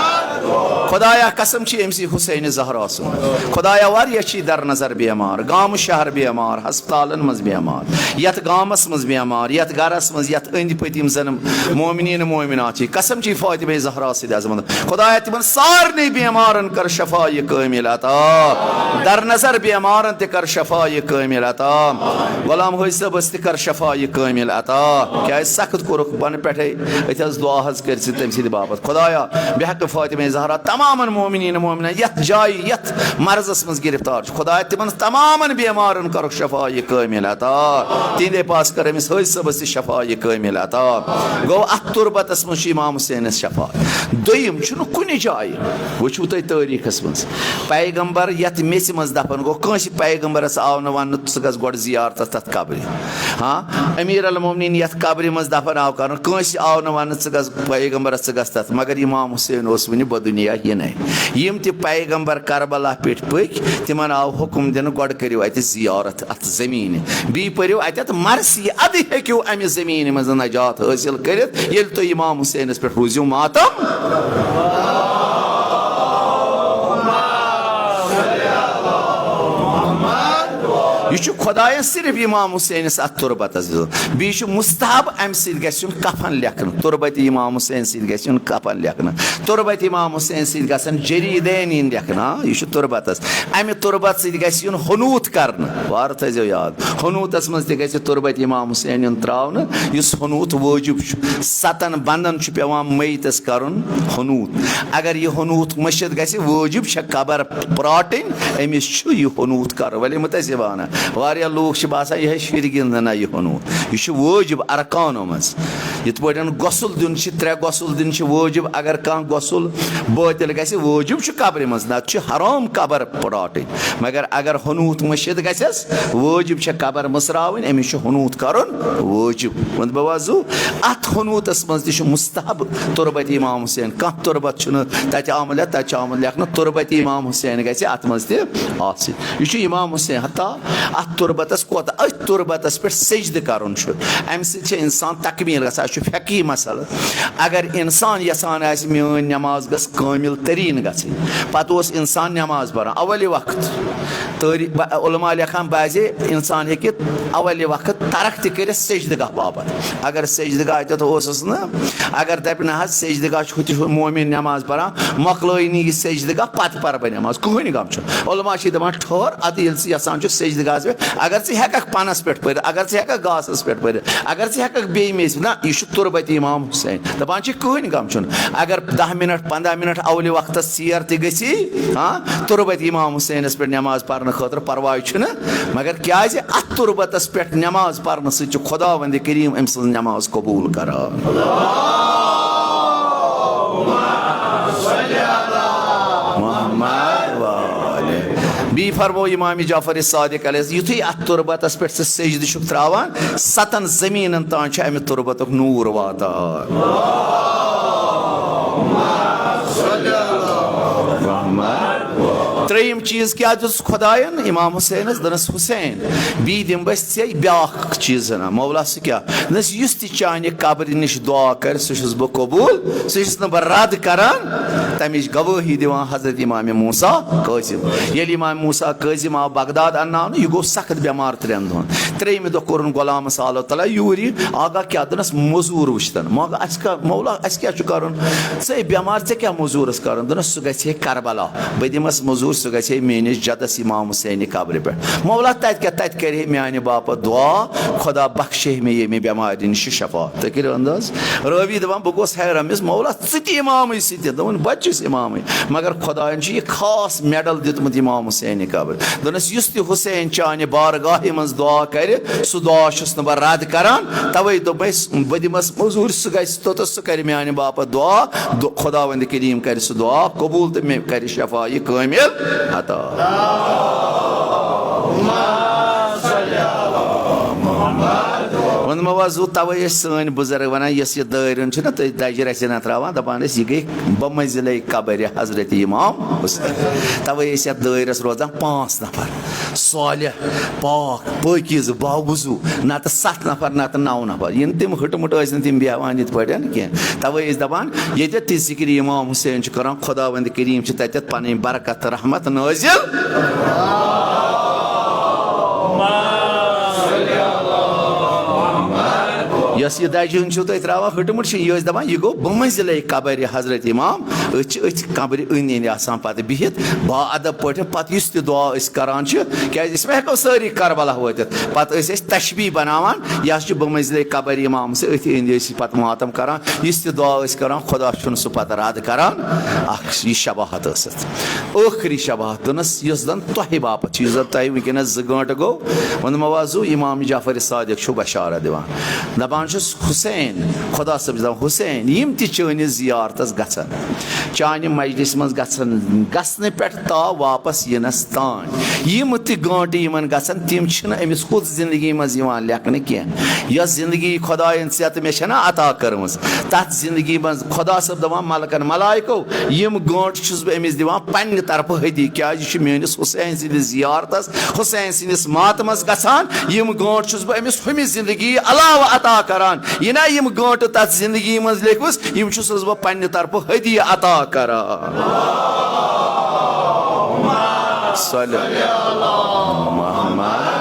خدایا قسم چھِ أمۍ سٕے حسین زہرا سُنٛد۔ خدایا واریاہ چھِ در نظر بیمار، گامہٕ شہر بیمار، ہسپتالن منٛز بیمار، یتھ گامس منٛز بیمار، یتھ گرس منٛز، یتھ أنٛدۍ پٔتۍ یِم زن مومنین مومنات چھِ، قسم چھِ فاطمہ زہرا سٕنٛدِ عظمت۔ خدایا تِمن سارنٕے بیمارن کر شفا یہِ کٲمل عطا۔ در نظر بیمارن تہِ کر شفا یہِ کٲمل عطا۔ غلام حٲج صٲبس تہِ کر شفا یہِ کٲمل عطا۔ کیازِ سخت کوٚرُکھ پنہٕ پٮ۪ٹھے أتھۍ حظ دعا حظ کٔرۍ زِ تٔمۍ سٕنٛدِ باپتھ۔ خدایا، بحق فاطمہ زہرا تمامن مومنین مومنات یتھ جایہِ، یتھ مرضس منٛز گرفتار چھِ، خدایا تِمن تمامن بیمارن کرُکھ شفا یہِ کٲمل عطا۔ تِہنٛدے پاس کر أمِس حٲج صٲبس تہِ شفا یہِ کٲمل عطا۔ گوٚو، اتھ تربتس منٛز چھُ امام حسینس شفا۔ دوٚیِم چھُنہٕ کُنہِ جایہِ، وٕچھِو تُہۍ تٲریٖخس منٛز، پیغمبر یتھ میژِ منٛز دفن گوٚو، کٲنٛسہِ پیغمبرس آو نہٕ وننہٕ، ژٕ گژھ گۄڈٕ زیارتس تتھ قبرِ۔ ہاں، امیر المومنین یتھ قبرِ منٛز دفن آو کرنہٕ، کٲنٛسہِ آو نہٕ وننہٕ، ژٕ گژھ پیغمبرس، ژٕ گژھ تتھ، مگر امام حسین اوس وُنہِ بدُنیا۔ یِم تہِ پیغمبر کربلا پٮ۪ٹھ پٔکۍ، تِمن آو حُکم دِنہٕ، گۄڈٕ کٔرِو اَتہِ زیارت اَتھ زٔمیٖنہِ، بیٚیہِ پٔرِو اَتٮ۪تھ مرثی، اَدٕ ہیٚکِو اَمہِ زٔمیٖنہِ منٛز نجات حٲصِل کٔرِتھ، ییٚلہِ تُہۍ امام حسینس پٮ۪ٹھ روٗزِو ماتم۔ یہِ چھُ خۄدایَن صرف امام حسینس اَتھ تُربتس دیُتمُت۔ بیٚیہِ چھُ مستحب، اَمہِ سۭتۍ گژھِ یُن کفن لیکھنہٕ، تُربت امام حسین سۭتۍ گژھِ یُن کفن لیکھنہٕ، تُربت امام حسین سۭتۍ گژھن جریدین یِنۍ لیکھنہٕ۔ آ، یہِ چھُ تُربتس۔ اَمہِ تُربت سۭتۍ گژھِ یُن حنوٗت کرنہٕ، وارٕ تھٲیزیو یاد، حنوٗتس منٛز تہِ گژھِ تُربت امام حسین یُن ترٛاونہٕ، یُس حنوٗت وٲجِب چھُ۔ ستن بندن چھُ پٮ۪وان میتس کرُن حنوٗت۔ اگر یہِ حنوٗت مٔشِتھ گژھِ، وٲجِب چھےٚ قبر پراٹٕنۍ، أمِس چھُ یہِ حنوٗت کرُن۔ ولے متحسبانہ، واریاہ لوٗکھ چھِ باسان، یہِ ہے شُرۍ گِنٛدنہ یہِ حنوٗت۔ یہِ چھُ وٲجِب ارکانو منٛز۔ یِتھ پٲٹھۍ غسل دیُن چھِ، ترٛےٚ غسل دِنۍ چھِ وٲجِب۔ اگر کانٛہہ غسل بٲطِل گژھِ، وٲجِب چھُ قبرِ منٛز، نتہٕ چھُ حرام قبر پراٹٕنۍ۔ مگر اگر حنوٗت مٔشِتھ گژھٮ۪س، وٲجِب چھےٚ قبر مٔژراوٕنۍ، أمِس چھُ حنوٗت کرُن وٲجِب۔ وۄنۍ بہٕ وَزٕ، اَتھ حنوٗتَس منٛز تہِ چھُ مستحب تُربت امام حسین۔ کانٛہہ تُربت چھُنہٕ تَتہِ آمُت لیکھ-، تَتہِ چھُ آمُت لیکھنہٕ، تُربت امام حسین گژھِ اَتھ منٛز تہِ آسٕنۍ۔ یہِ چھُ امام حسین، حتیٰ اَتھ تُربتَس کوتاہ، أتھۍ تُربتَس پٮ۪ٹھ سجدٕ کَرُن چھُ، اَمہِ سۭتۍ چھِ اِنسان تکمیٖل گژھان۔ یہِ چھُ فقہی مسئلہٕ۔ اگر اِنسان یَژھان آسہِ میٛٲنۍ نٮ۪ماز گٔژھ کٲمِل تریٖن گژھٕنۍ، پَتہٕ اوس اِنسان نٮ۪ماز پَران اَوَلہِ وقت، تٲریٖخ، با-، علماء لیکھان، بعضے اِنسان ہیٚکہِ اَوَلہِ وقت ترک تہِ کٔرِتھ سجدٕ گاہ باپتھ۔ اگر سجدٕ گاہ تہِ اوسُس نہٕ، اگر دَپہِ، نہ حظ، سجدٕ گاہ چھُ ہُتہِ چھُ مومِن نٮ۪ماز پَران، مۄکلٲیِنۍ یہِ سجدٕ گاہ، پَتہٕ پَرٕ بہٕ نٮ۪ماز، کٕہٕنۍ غم چھُنہٕ۔ علماء چھِ دَپان، ٹھٔہر، اَدٕ ییٚلہِ ژٕ یَژھان چھُکھ سجدٕ گاہَس پٮ۪ٹھ، اگر ژٕ ہٮ۪کَکھ پَنَس پٮ۪ٹھ پٔرِتھ، اگر ژٕ ہٮ۪کَکھ گاسَس پٮ۪ٹھ پٔرِتھ، اگر ژٕ ہٮ۪کَکھ بیٚیہِ میٚژِ، نہ، یہِ چھُ تُربت امام حسین۔ دَپان چھِ، کٕہٕنۍ غم چھُنہٕ۔ اگر دَہ مِنٹ، پنٛداہ مِنٹ اَولہِ وقتَس ژیر تہِ گٔژھی، ہاں، تُربت امام حسینَس پٮ۪ٹھ نٮ۪ماز پَرنہٕ خٲطرٕ پَرواے چھُنہٕ۔ مگر کیٛازِ اَتھ تُربتَس پٮ۪ٹھ نٮ۪ماز پَرنہٕ سۭتۍ چھُ خۄداوندِ کریٖم أمۍ سٕنٛز نٮ۪ماز قبوٗل کران۔ محمد وآلہ۔ بیٚیہِ فرموو امام جعفر صادق علیہ، یُتھُے اَتھ تُربتَس پٮ۪ٹھ ژٕ سجدٕ چھُکھ ترٛاوان، ستن زٔمیٖنَن تام چھُ اَمہِ تُربتُک نوٗر واتان۔ ترٛیٚیِم چیٖز کیٛاہ دیُت خۄدایَن امام حسینَس؟ دوٚپنَس، حسین، بیٚیہِ دِمہٕ بہٕ ژےٚ بیٛاکھ چیٖز ہنا۔ مولا، سُہ کیٛاہ؟ دوٚپنَس، یُس تہِ چانہِ قبرِ نِش دُعا کَرِ، سُہ چھُس بہٕ قبوٗل، سُہ چھُس نہٕ بہٕ رد کران۔ تَمِچ گوٲہی دِوان حضرت امام موسیٰ کٲظم۔ ییٚلہِ امام موسیٰ کٲظم آو بغداد اَنناونہٕ، یہِ گوٚو سخت بٮ۪مار ترٛٮ۪ن دۄہَن۔ ترٛیٚیِمہِ دۄہ کوٚرُن غلام صالح تعالیٰ یوٗرۍ یہِ، آغا کیٛاہ؟ دوٚپنَس، موٚزوٗر وٕچھتَن۔ مگر اَسہِ کیٛاہ، مولا، اَسہِ کیٛاہ چھُ کَرُن؟ ژٕے بٮ۪مار، ژےٚ کیٛاہ موٚزوٗرَس کَرُن؟ دوٚپنَس، سُہ گژھِ ہے کربلا، بہٕ دِمَس موٚزوٗرۍ، سُہ گژھِ ہے میٛٲنِس جدَس امام حسینہِ قبرِ پٮ۪ٹھ۔ مولا، تَتہِ کیٛاہ، تَتہِ کَرِ ہے میٛانہِ باپَتھ دُعا، خۄدا بخشے مےٚ ییٚمہِ بٮ۪مارِ نِش شفا۔ تُہۍ کٔرِو انداز۔ رٲوی دَپان، بہٕ گوس حیران، مےٚ دوٚپُس، مولا، ژٕ تہِ امامٕے، ژٕ تہِ۔ دوٚپُن، بہٕ تہِ چھُس امامٕے، مگر خۄدایَن چھُ یہِ خاص medal دیُتمُت امام حسینہِ قبرِ۔ دوٚپنَس، یُس تہِ حسین چانہِ بارگاہہِ منٛز دُعا کَرِ، سُہ دُعا چھُس نہٕ بہٕ رد کران۔ تَوَے دوٚپمَے، بہٕ دِمَس موٚزوٗرۍ، سُہ گژھِ توٚتَس، سُہ کَرِ میٛانہِ باپَتھ دُعا۔ دُ-، خۄداوندِ کریٖم کَرِ سُہ دُعا قبوٗل تہٕ مےٚ کَرِ شفا یہِ کٲمِل عطا۔ ووٚنمو حظ، تَوَے ٲسۍ سٲنۍ بُزرگ وَنان، یۄس یہِ دٲیرٕ چھِ نہ تُہۍ دَجہِ رَژھِ نہ ترٛاوان، دَپان ٲسۍ، یہِ گٔے بمنزلے قبرِ حضرت امام حسین۔ تَوَے ٲسۍ یَتھ دٲیرَس روزان پانٛژھ نفر، صالح، پاک، پٲکیٖزٕ، باوضوٗ، نَتہٕ سَتھ نفر، نَتہٕ نَو نفر۔ یِم تِم ہٕٹہٕ مٕٹہٕ ٲسۍ نہٕ تِم بیٚہوان یِتھ پٲٹھۍ کینٛہہ۔ تَوَے ٲسۍ دَپان، ییٚتٮ۪تھ تہِ ذِکرِ امام حسین چھُ کران، خۄداوند کریٖم چھِ تَتٮ۪تھ پَنٕنۍ برکت تہٕ رحمت نٲزِل۔ یۄس یہِ دَجہِ ہُنٛد چھُو تُہۍ ترٛاوان ہٕٹہٕ مٕٹہٕ، چھُ یہِ ٲسۍ دَپان، یہِ گوٚو بٔمٕنزِلَے قبرِ حضرت امام۔ أسۍ چھِ أتھۍ قبرِ أنٛدۍ أنٛدۍ آسان پَتہٕ بِہِتھ، باادب پٲٹھۍ۔ پَتہٕ یُس تہِ دُعا أسۍ کران چھِ، کیٛازِ أسۍ ما ہٮ۪کو سٲری کربلا وٲتِتھ؟ پَتہٕ ٲسۍ أسۍ تشبیہ بَناوان، یہِ حظ چھُ بٔمٕنزِلَے قبرِ امام سۭتۍ، أتھۍ أنٛدۍ أسۍ چھِ پَتہٕ ماتم کران۔ یُس تہِ دُعا أسۍ کران، خۄدا چھُنہٕ سُہ پَتہٕ رد کران۔ اکھ یہِ شباہت ٲسٕتھ، ٲخری شباہت دوٚپنَس، یُس زَن تۄہہِ باپتھ چھُ، یُس زَن تۄہہِ وٕنکیٚنَس زٕ گٲنٛٹہٕ گوٚو، ووٚنمو حظ، امام جعفر صادق چھُ بشارت دِوان، دَپان چھُ، چھُس حسین، خدا صٲب چھُ دَپان، حسین، یِم تہِ چٲنِس زیارتس گژھن، چانہِ مجلس منٛز گژھن، گژھنہٕ پٮ۪ٹھ تا واپس یِنس تام، یِم تہِ گٲنٛٹہٕ یِمن گژھن، تِم چھِنہٕ أمِس ہُتھ زندگی منٛز یِوان لیکھنہٕ کینٛہہ۔ یۄس زندگی خدایَن ژےٚ تہٕ مےٚ چھَنہ عطا کٔرمٕژ، تَتھ زندگی منٛز خدا صٲب دَپان، ملکن، ملائکو، یِم گٲنٛٹہٕ چھُس بہٕ أمِس دِوان پننہِ طرفہٕ ہدیہِ، کیازِ یہِ چھُ میٲنِس حسین سٕنٛدِس زیارتس، حسین سٕنٛدِس ماتمس گژھان۔ یِم گٲنٛٹہٕ چھُس بہٕ أمِس ہُمہِ زندگی علاوٕ عطا کران۔ یہِ نہ یِم گٲنٛٹہٕ تتھ زندگی منٛز لیکھوس، یِم چھُسس بہٕ پننہِ طرفہٕ ہدیہِ عطا کران۔ صلی اللہ محمد۔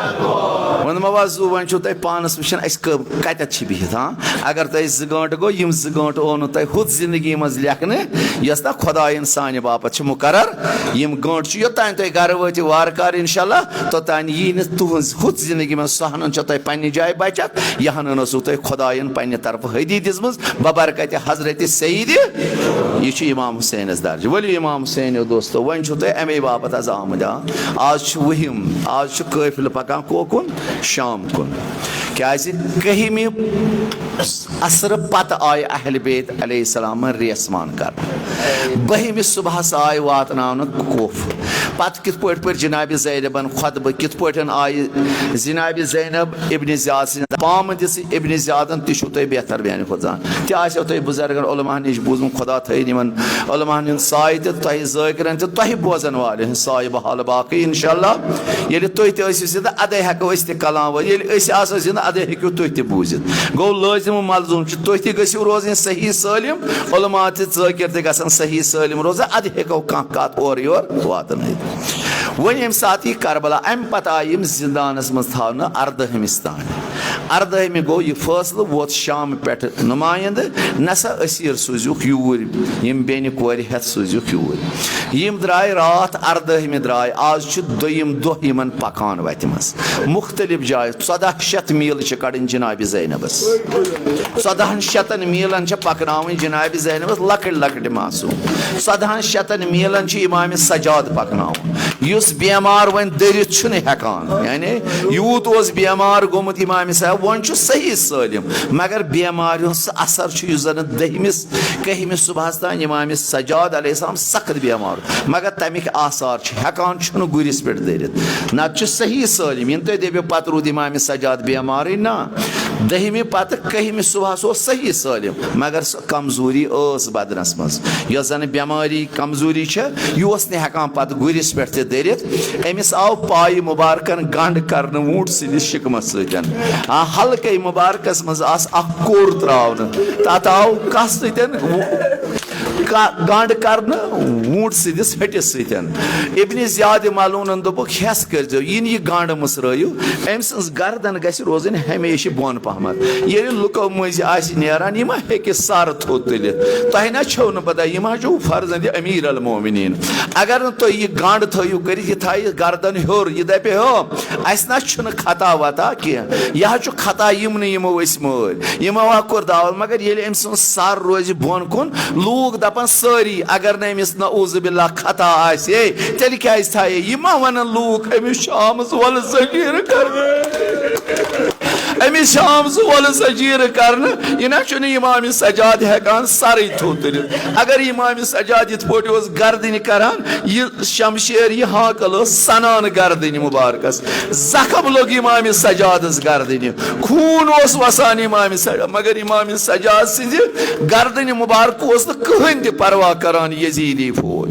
وۄنۍ ما وَ زُو، وۄنۍ چھُو تۄہہِ پانَس وٕچھُن، أسۍ کٔم کَتٮ۪تھ چھِ بِہِتھ، ہاں؟ اگر تۄہہِ زٕ گٲنٛٹہٕ گوٚو، یِم زٕ گٲنٛٹہٕ اوٚو نہٕ تۄہہِ ہُتھ زِندگی منٛز لیکھنہٕ، یۄس نہ خۄدایَن سانہِ باپَتھ چھِ مُقرر۔ یِم گٲنٛٹہٕ چھِ، یوٚتام تُہۍ گَرٕ وٲتِو وارٕ کارٕ، اِنشاء اللہ، توٚتام یی نہٕ تُہٕنٛز ہُتھ زِندگی منٛز۔ سۄ ہَنَن چھےٚ تۄہہِ پنٛنہِ جایہِ بَچَتھ، یہِ ہَنَن ٲسٕو تۄہہِ خۄدایَن پنٛنہِ طرفہٕ ہدی دِژمٕژ، ببرکتِ حضرت سید۔ یہِ چھُ امام حسینس درجہٕ۔ ؤلِو امام حسینو دوستو، وۄنۍ چھُو تۄہہِ امے باپتھ از آمٕتۍ۔ آ، آز چھُ وُہِم، آز چھُ قٲفلہٕ پکان کوکُن؟ شام کُن۔ کیازِ؟ کٔہمہِ عصرٕ پتہٕ آیہِ اہل بیت علیہ السلامن ریسمان کرنہٕ، بٔہمہِ صبحس آیہِ واتناونہٕ کوفہٕ۔ پتہٕ کِتھ پٲٹھۍ پٔرۍ جناب زینبن خطبہٕ؟ کِتھ پٲٹھۍ آیہِ جناب زینب ابن زیاد سٕنٛدِ پامہٕ دِژ ابن زیادن؟ تہِ چھُو تُہۍ بہتر میانہِ کھۄتہٕ زانان۔ تہِ آسیو تۄہہِ بُزرگن علماہن نِش بوٗزمُت، خۄدا تھٲیِن یِمن علماہن ہُنٛد سایہِ تہِ تۄہہِ ذٲکرن تہِ تۄہہِ بوزن والٮ۪ن ہٕنٛز سایہِ بحال باقٕے، انشاءاللہ۔ ییٚلہِ تُہۍ تہِ ٲسِو زِندٕ، ادے ہٮ۪کو أسۍ تہِ کلام ؤنِتھ۔ ییٚلہِ أسۍ آسو زِندٕ، ادے ہیٚکِو تُہۍ تہِ بوٗزِتھ۔ گوٚو، لٲزِم و ملزوٗم چھُ، تُہۍ تہِ گٔژھِو روزٕنۍ صحیح سٲلِم، علماء تہِ ذٲکر تہِ گژھن صحیح سٲلِم روزٕنۍ، ادٕ ہیٚکو کانٛہہ کتھ اورٕ یور واتنٲیِتھ۔ وۄنۍ ییٚمہِ ساتہٕ یہِ کربلا، امہِ پتہٕ آیہِ یِم زندانس منٛز تھاونہٕ اردٲہمِس تام۔ اردٲہمہِ گوٚو یہِ فٲصلہٕ، ووت شام پٮ۪ٹھ نُمایندٕ، نسا اسیٖر سوٗزِوکھ یوٗرۍ، یِم بیٚنہِ کورِ ہٮ۪تھ سوٗزِوکھ یوٗرۍ۔ یِم درٛاے راتھ، اردٲہمہِ درٛاے، آز چھُ دوٚیِم دۄہ یِمن پکان وتہِ منٛز۔ مختلف جایہِ، ژۄداہ شیٚتھ میٖل چھِ کڑٕنۍ جناب زینبس۔ ژۄدہن شیٚتن میٖلن چھِ پکناوٕنۍ جناب زینبس، لۄکٕٹۍ لۄکٕٹۍ معصوم۔ ژۄدہن شیٚتن میٖلن چھِ امام سجاد پکناوُن، یُس بیمار وۄنۍ دٔرِتھ چھُنہٕ ہٮ۪کان، یعنی یوٗت اوس بیمار گوٚمُت امام صاحب، وۄنۍ چھُ صحیح سٲلِم، مگر بیمارِ ہُنٛد سُہ اثر چھُ، یُس زن دٔہمِس کٔہمِس صبحس تام امام سجاد علیہ السلام سخت بیمار، مگر تمِکۍ آثار چھِ، ہٮ۪کان چھُنہٕ گُرِس پٮ۪ٹھ دٔرِتھ۔ نتہٕ چھُ صحیح سٲلِم۔ یِنہٕ تُہۍ دٔپِو پتہٕ روٗد امام سجاد بیمارٕے، نہ، دٔہمہِ پتہٕ کٔہمہِ صبحس اوس صحیح سٲلِم، مگر سۄ کمزوری ٲس بدنس منٛز، یۄس زن بیمٲری کمزوری چھےٚ، یہِ اوس نہٕ ہٮ۪کان پتہٕ گُرِس پٮ۪ٹھ تہِ دٔرِتھ۔ أمِس آو پایہِ مُبارکن گنڈ کرنہٕ ووٗنٛٹ سٕنٛدِس شِکمس سۭتۍ۔ آ، حلقے مُبارکس منٛز آس اکھ کوٚر تراونہٕ، تتھ آو کس سۭتۍ؟ وو-، کا-، گنڈ کرنہٕ ووٗنٛٹ سٕنٛدِس ۂٹِس سۭتۍ۔ ابن زیاد ملعونن دوٚپُکھ، ہٮ۪س کٔرۍزیو، یِنہٕ یہِ گنڈ مٕژرٲیِو، أمۍ سٕنٛز گردن گژھِ روزٕنۍ ہمیشہِ بۄن پہمتھ۔ ییٚلہِ لُکو مٔنٛزۍ آسہِ نیران، یہِ ما ہیٚکہِ سر تھوٚد تُلِتھ؟ تۄہہِ نہ چھو نہٕ پتہ، یہِ ما چھُو فرزند امیر المومنین؟ اگر نہٕ تُہۍ یہِ گنڈ تھٲیِو کٔرِتھ، یہِ تھایہِ گردن ہیوٚر، یہِ دپہِ، ہو، اسہِ نہ چھُنہٕ خطا وطا کینٛہہ، یہِ حظ چھُ خطا یِمنٕے، یِمو أسۍ مٲرۍ، یِمو ہا کوٚر دعوت۔ مگر ییٚلہِ أمۍ سُنٛد سر روزِ بۄن کُن، لوٗکھ دپن سٲری، اگر نہٕ أمِس نعوذ باللہ خطا آسہِ ہے، تیٚلہِ کیازِ تھایے؟ یہِ ما ونن لوٗکھ، أمِس چھِ آمٕژ وۄلہٕ زنجیٖرٕ کرنہٕ؟ أمِس چھِ آمٕژ وۄلہٕ زنجیٖرٕ کرنہٕ۔ یہِ نہ چھُنہٕ امام سجاد ہٮ۪کان سرٕے تھوٚد تُلِتھ۔ اگر امام سجاد یِتھ پٲٹھۍ اوس گردنہِ کران، یہِ شمشیر، یہِ ہانکل ٲس سنان گردنہِ مبارکس۔ زخم لوٚگ امام سجادس گردنہِ، خوٗن اوس وسان امام سجاد، مگر امام سجاد سٕنٛزِ گردنہِ مبارک اوس نہٕ کٕہٕنۍ تہِ پرواہ کران یزیدی فوج۔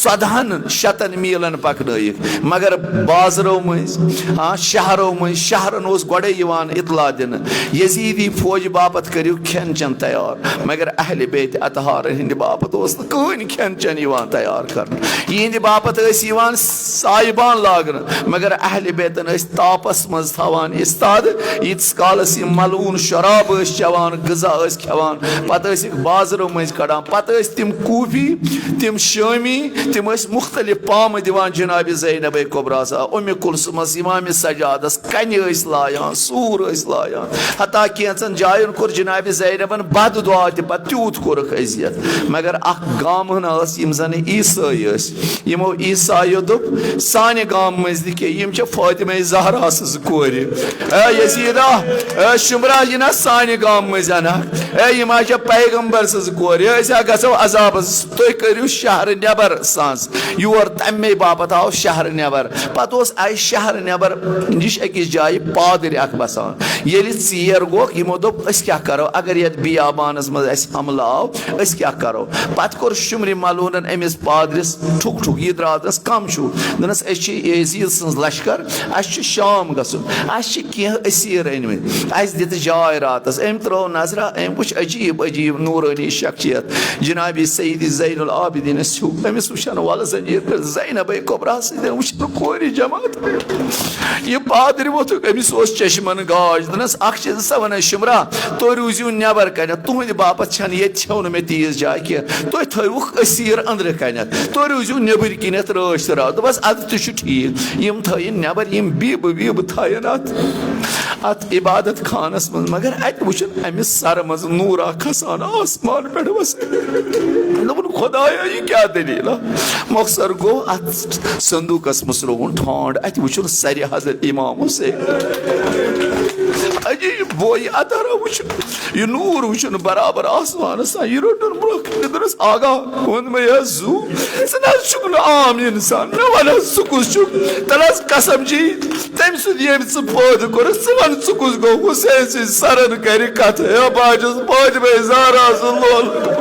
ژۄدہن شتن میٖلن پکنٲیِکھ، مگر بازرو مٔنٛزۍ، ہاں، شہرو مٔنٛزۍ، شہرن اوس گۄڈے یِوان اطلاع دِنہٕ، یزیدی فوجہِ باپتھ کٔرِو کھٮ۪ن چٮ۪ن تیار، مگر اہل بیت اطہارن ہٕنٛدِ باپتھ اوس نہٕ کٕہٕنۍ کھٮ۪ن چٮ۪ن یِوان تیار کرنہٕ۔ یِہنٛدِ باپتھ ٲسۍ یِوان سایبان لاگنہٕ، مگر اہل بیتن ٲسۍ تاپس منٛز تھاوان استاد۔ ییٖتِس کالس یِم ملعون شراب ٲسۍ چٮ۪وان، غذا ٲسۍ کھٮ۪وان، پتہٕ ٲسِکھ بازرو مٔنٛزۍ کڑان، پتہٕ ٲسۍ تِم کوٗفی، تِم شٲمی، تِم ٲسۍ مُختٔلِف پامہٕ دِوان جناب زینب کبریٰ، ام کلثومس، امام سجادس، کنہِ ٲسۍ لایان، سوٗر ٲسۍ لایان۔ حتیٰ کینٛژن جاین کوٚر جناب زینبن بد دعا تہِ، پتہٕ تیوٗت کوٚرُکھ اذیت۔ مگر اکھ گامہٕ ہنا ٲس، یِم زن عیسٲے ٲسۍ، یِمو عیسایو دوٚپ، سانہِ گامہٕ مٔنٛزۍ نہٕ کینٛہہ، یِم چھِ فاطمہ زہرا سٕنٛز کورِ۔ اے یزیدا، اے شمرا، یہِ نا سانہِ گامہٕ مٔنٛزۍ انا۔ اے یِم ہا چھِ پیغمبر سٕنٛز کورِ، أسۍ ہا گژھو عذابس۔ تُہۍ کٔرِو شہرٕ نٮ۪بر سَنٛز۔ یور تَمے باپتھ آو شہرٕ نٮ۪بر۔ پتہٕ اوس اَسہِ شہرٕ نٮ۪بر نِش أکِس جایہِ پادٕرۍ اکھ بسان۔ ییٚلہِ ژیر گوٚو، یِمو دوٚپ، أسۍ کیٛاہ کرو؟ اگر یتھ بیابانس منٛز اَسہِ حملہٕ آو، أسۍ کیٛاہ کرو؟ پتہٕ کوٚر شُمرِ ملعوٗنن أمِس پادرِس ٹھُک ٹھُک، یہِ درٛاو، دوٚپنس، کم چھُو؟ دوٚپنس، أسۍ چھِ یزید سٕنٛز لشکر، اَسہِ چھُ شام گژھُن، اَسہِ چھِ کینٛہہ اسیٖر أنۍ مٕتۍ، اَسہِ دِتہٕ جاے راتس۔ أمۍ ترٲو نظرا، أمۍ وٕچھ عجیٖب عجیٖب نوٗرٲنی شخصیت۔ جناب سیدی زین العابدینس ہیوٗ، أمِس وٕچھن وَلہٕ زٔمیٖن پٮ۪ٹھ زینبے کبریٰ سٕنٛدٮ۪ن وٕچھن کورِ جماعت۔ یہِ پادٕرۍ ووٚتھُکھ، أمِس اوس چشمن گاش۔ دوٚپنس، اکھ چیٖز ہسا وَنان شمرا، تُہۍ روٗزِو نٮ۪بر کنٮ۪تھ، تُہنٛدِ باپتھ چھنہٕ ییٚتہِ چھٮ۪و نہٕ مےٚ تیٖژ جاے کینٛہہ، تُہۍ تھٲوِکھ اسیٖر أنٛدرٕ کنٮ۪تھ، تُہۍ روٗزِو نیٚبٕرۍ کِنٮ۪تھ رٲچھ تہٕ راو۔ دوٚپس، ادٕ تہِ چھُ ٹھیٖک۔ یِم تھٲیِن نٮ۪بر، یِم بیٖبہٕ ویٖبہٕ تھایَن اتھ، اتھ عبادت خانس منٛز۔ مگر اتہِ وٕچھُن أمِس سرٕ منٛز نوٗرا کھسان آسمان پٮ۪ٹھ وسان۔ دوٚپُن، خدایا، یہِ کیٛاہ دٔلیٖلہ؟ مۄخصر گوٚو، اتھ صندوٗقس منٛز رووُن ٹھانٛڈ، اتہِ وٕچھُن سرِ حضرت امام حسین۔ عجیٖب بویہِ ادارہ وٕچھُن، یہِ نوٗر وٕچھُن برابر آسمانس تام، یہِ روٚٹُن برٛونٛہہ کنہِ۔ دوٚپنس، آغا، ووٚن مےٚ یہِ حظ زُو، ژٕ نہ حظ چھُکھ نہٕ عام انسان، مےٚ وَن حظ ژٕ کُس چھُکھ؟ تَلہٕ حظ قسم چی، تٔمۍ سُنٛد ییٚمۍ ژٕ پٲدٕ کوٚرُکھ، ژٕ وَن ژٕ کُس گوٚو؟ حسین سٕنٛدۍ سرن کرِ کتھٕ، ہے بہٕ حظ چھُس فاطمہ زہرا سُنٛد لول۔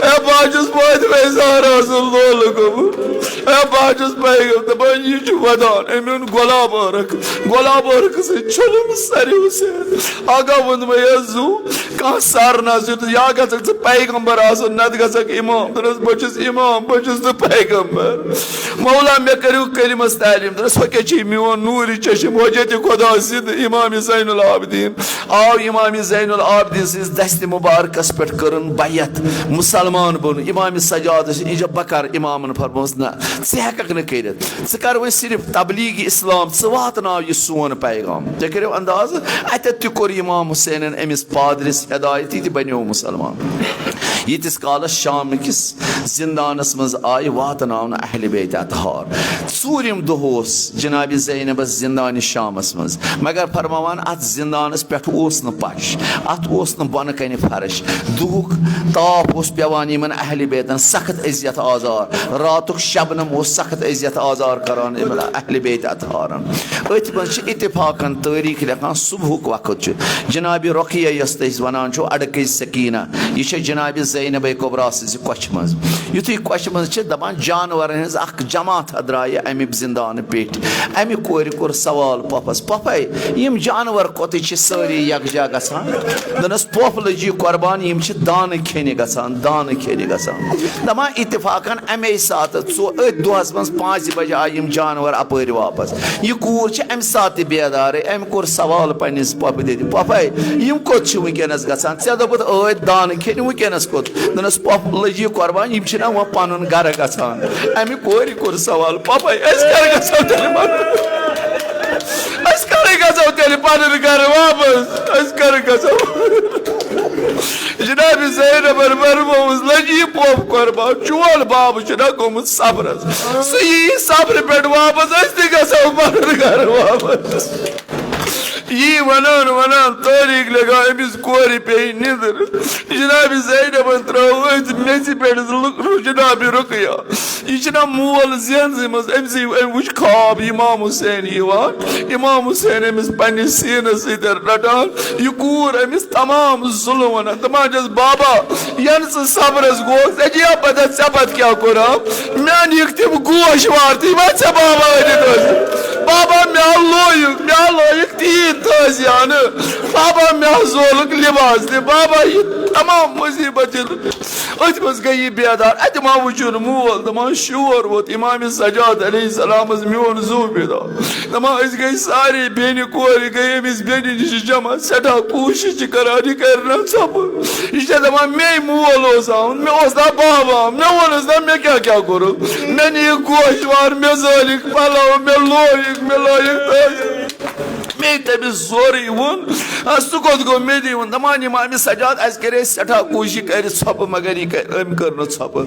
ہے بہٕ حظ چھُس فاطمہ زہرا سُنٛد لول گوٚمُت۔ ہے بہٕ حظ چھُس پیغمبر، دپان، یہِ چھُ ودان، أمۍ اوٚن گۄلاب عٲرق، گۄلاب عٲرقہٕ سۭتۍ چھوٚلُن سرِ حسین۔ آغا ووٚن مےٚ، ہے زُو، کانٛہہ سر نہ آسہِ، یا گژھکھ ژٕ پیغمبر آسُن، نتہٕ گژھکھ امام۔ دوٚپنس، بہٕ چھُس امام، بہٕ چھُس نہٕ پیغمبر۔ مولا، مےٚ کٔرِو کلمس تعلیٖم۔ دوٚپنس، ہۄ کیٛاہ چھُے میون نوٗرِ چشم، حجت خدا سٕنٛد امام زین العابدین۔ آو امام زین العابدین سٕنٛدِس دستِ مبارکس پٮ۪ٹھ، کٔرٕن بیعت، مسلمان بوٚن۔ امام سجادس نِش، بہٕ کرٕ۔ امامن فرمووس، نہ، ژٕ ہٮ۪ککھ نہٕ کٔرِتھ، ژٕ کر وۄنۍ صرف تبلیغ اسلام، ژٕ واتناو یہِ سون پیغام۔ تُہۍ کٔرِو اندازٕ، اتٮ۪تھ تہِ کوٚر امام حسینن أمِس پادرِس ہدایت، یہِ تہِ بنیو مسلمان۔ ییٖتِس کالس شام کِس زندانس منٛز آیہِ واتناونہٕ اہل بیت اطہار۔ ژوٗرِم دۄہ اوس جناب زینبس زندانِ شامس منٛز، مگر فرماوان، اتھ زندانس پٮ۪ٹھ اوس نہٕ پش، اتھ اوس نہٕ بۄنہٕ کنہِ فرش۔ دُہُک تاپھ اوس پٮ۪وان یِمن اہل بیتن، سخت اذیت آزار۔ راتُک شبنم اوس سخت اذیت آزار کران یِمن اہل بیت اطہارن۔ أتھۍ منٛز چھِ اتفاقن تٲریخ لیکھان، صبحُک وقت چھُ۔ جناب رقیہ، یۄس تہِ أسۍ ونان چھِو اڈکج سکینہ، یہِ چھےٚ جناب زینب کبریٰ سٕنٛزِ کۄچھِ منٛز۔ یُتھُے کۄچھِ منٛز چھِ، دپان، جانورن ہٕنٛز اکھ جماعت درایہِ امہِ زندانہٕ پیٚٹھۍ، امہِ کورِ کوٚر سوال پۄپھس، پۄپھے، یِم جانور کوٚتٕے چھِ سٲری یکجا گژھان؟ دوٚپنس، پۄپھ لٔجی قۄربان، یِم چھِ دانہٕ کھیٚنہِ گژھان، دانہٕ کھیٚنہِ گژھان۔ دپان، اتفاقن امے ساتہٕ ژو-، أتھۍ دۄہس منٛز پانٛژِ بجہِ آیہِ یِم جانور اپٲرۍ واپس۔ یہِ کوٗر چھِ امہِ ساتہٕ تہِ بیدارٕے۔ أمۍ کوٚر سوال پننِس پۄپھٕ دِتہِ، پۄپھے، یِم کوٚت چھِ وٕنکیٚنس گژھان؟ ژےٚ دوٚپُتھ ٲدۍ دانہٕ کھیٚنہِ، وٕنکیٚنس کوٚت؟ دوٚپنس، پۄپھ لٔجی قۄربان، یِم چھِنہ وۄنۍ پنُن گرٕ گژھان۔ امہِ کورِ کوٚر سوال، پۄپھے، أسۍ کر گژھو تیٚلہِ پنُن؟ أسۍ کر گژھو تیٚلہِ پنُن گرٕ واپس؟ أسۍ کر گژھو؟ جناب زینبن فرمووُس، لٔجی پۄپھ قۄربان، چون باب چھُنہ گوٚمُت صبرس۔ سُہ یی صبرٕ پٮ۪ٹھ واپس، أسۍ تہِ گژھو پنُن گرٕ واپس۔ یی ونان ونان تٲریخ لیکھان، أمِس کورِ پیٚیہِ نِندٕر۔ جناب زینبن ترٲو أتھۍ میٚژِ پٮ۪ٹھ لُ-، جناب رُقیہ۔ یہِ چھِنہ مول زینزٕے منٛز، أمۍ سٕے، أمۍ وٕچھ خواب امام حسین یِوان، امام حسین أمِس پننِس سیٖنس سۭتۍ رٹان۔ یہِ کوٗر أمِس تمام ظُلم ونان، دپان چھس، بابا، ینہٕ ژٕ صبرس گوکھ، ژےٚ چھِیا پتہ ژےٚ پتہٕ کیٛاہ کوٚرہم؟ مےٚ أنِکھ تِم گوش وارتٕے، وۄنۍ ژےٚ بابا أنِتھ ٲسۍ۔ بابا، مےٚ ہا لویُکھ، مےٚ ہا لویُکھ تیٖتۍ تٲزیانہٕ۔ بابا، مےٚ ہا زولُکھ لباس تہِ۔ بابا، یہِ تمام مصیبت ییٚلہِ أتھۍ منٛز گٔے یہِ بیدار، اَتہِ ما وٕچھُن مول، دَپان شور ووت امام سجاد علیہ السلامس، میون زُو بیدار۔ دَپان أسۍ گٔے سارے بیٚنہِ کورِ، گٔے أمِس بیٚنہِ نِش جمع، سٮ۪ٹھاہ کوٗشِش چھِ کران، یہِ کرِ نہ ژھۄپہٕ۔ یہِ چھےٚ دَپان مے مول اوس آمُت، مےٚ اوس نہ بابا آمُت، مےٚ ووٚنُس نہ مےٚ کیٛاہ کیٛاہ کوٚرُکھ، مےٚ نِیِکھ گوشوار، مےٚ زٲلِکھ پلو، مےٚ لویِکھ، مےٚ لٲیِکھ تٲجِر۔ مے تٔمِس سورُے ووٚن، آ، سُہ کوٚت گوٚو؟ مے دی ووٚن، دَپان، "یِم أمِس سجاد، اَسہِ کَرے سٮ۪ٹھاہ کوٗشِش، کَرِ ژھۄپہٕ، مگر یہِ کَرِ، أمۍ کٔر نہٕ ژھۄپہٕ۔"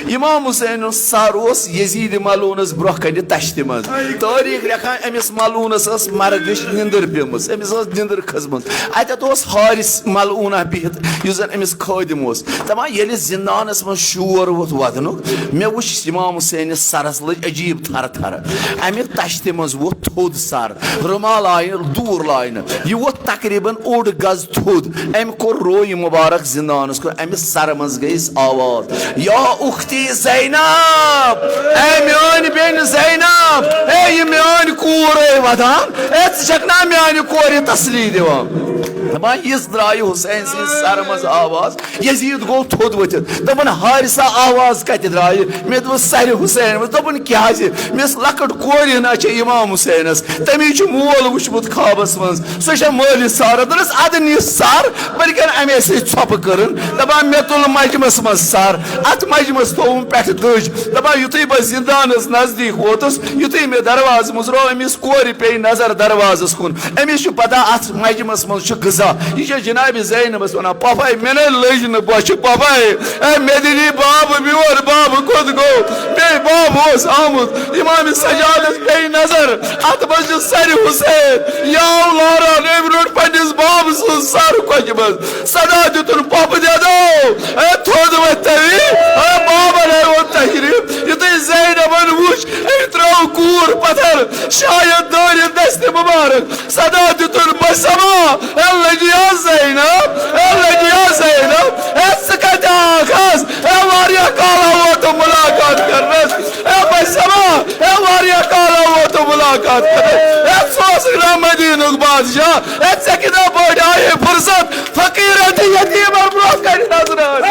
اِمام حُسینُن سَر اوس یزیٖد ملعوٗنَس برٛونٛہہ کَنہِ تَشتہِ منٛز۔ تٲریٖخ لیکھان، أمِس ملعوٗنَس ٲس مرگٕچ نِندٕر پیٚمٕژ، أمِس ٲس نِندٕر کھٔژمٕژ۔ اَتٮ۪تھ اوس حارث ملعوٗنہ بِہِتھ، یُس زَن أمِس خٲدِم اوس۔ دَپان، ییٚلہِ زِندانَس منٛز شور ووٚتھ وَدنُک، مےٚ وُچھ اِمام حُسینِس سَرَس لٔج عجیٖب تھَرٕ تھَرٕ۔ اَمہِ تَشتہِ منٛز ووٚتھ تھوٚد سَر، رُمال آیہِ دوٗر لاینہٕ۔ یہِ ووٚتھ تقریباً اوٚڑ گز تھوٚد۔ أمۍ کوٚر روے مُبارک زِندانَس کُن۔ أمِس سَرٕ منٛز گٔیَس آواز، "یا اُختی زینب، اے میٛٲنۍ بیٚنہِ زینب، اے یہِ میٛٲنۍ کوٗر اے وَدان، اے ژٕ چھَکھ نا میٛانہِ کورِ تسلی دِوان؟" دَپان، یِژھ درٛایہِ حُسین سٕنٛدِ سَرٕ منٛز آواز۔ یزید گوٚو تھوٚد ؤتھِتھ، دوٚپُن، "حارثہ، آواز کتہِ درٛایہِ؟" مےٚ دوٚپُس، "سرِ حُسین منٛز۔" دوٚپُن، "کیٛازِ؟" مےٚ ٲس لۄکٕٹ کورِ ہنا چھےٚ امام حُسینس، تٔمی چھُ مول وُچھمُت خوابس منٛز، سۄ چھےٚ مٲلِس سارا۔ دوٚپنس، "ادٕ نہِ سر، بلکن امے سۭتۍ ژھۄپہٕ کٔرٕن۔" دپان، مےٚ تُل مجمس منٛز سر، اتھ مجمس تھووُم پٮ۪ٹھٕ دٔج۔ دپان، یُتھُے بہٕ زندانس نزدیٖک ووتُس، یُتھُے مےٚ دروازٕ منٛز رو أمِس کورِ پیٚیہِ نظر دروازس کُن۔ أمِس چھُ پتہ، اتھ مجمس منٛز چھُ غذا۔ یہِ چھےٚ جناب زینبس ونان، "پۄپھے، مےٚ نے لٔج نہٕ بۄچھِ، پۄپھے۔ اے، مےٚ دِ نی بابہٕ، میون بابہٕ کوٚت گوٚو؟ مے بابہٕ اوس آمُت۔" امام سجادس پیٚیہِ نظر، اتھ منٛز چھُ سرِ حسین۔ یہِ آو لاران، أمۍ روٚٹ پننِس بابہٕ سُنٛد سر کۄچھِ منٛز۔ صدا دیُتُن، "پۄپہٕ دٮ۪دو، اے، تھوٚد ؤتھتوی، اے، بابن ہے ووٚن تشریف۔" یُتھُے زینبن وُچھ، أمۍ ترٛٲو کوٗر پتھر، شاید دٲرِتھ دستِ مُبارک۔ صدا دیُتُن، "بہٕ سما، اے لٔجیا زینب، اے لٔجیا زینب، اے ژٕ کتہِ آکھ از؟ اے واریاہ کالہ ووتُم مُلاقات کرنس۔ اے بہٕ سما، اے واریاہ کالہ ووتُم مُلاقات کرنس۔ اے ژٕ اوسُکھ نا مدینُک بادشاہ؟ اے ژےٚ کِتھا پٲٹھۍ آیے فرصت فقیرن تہٕ یتیمن برونٛہہ کنہِ نظرن؟"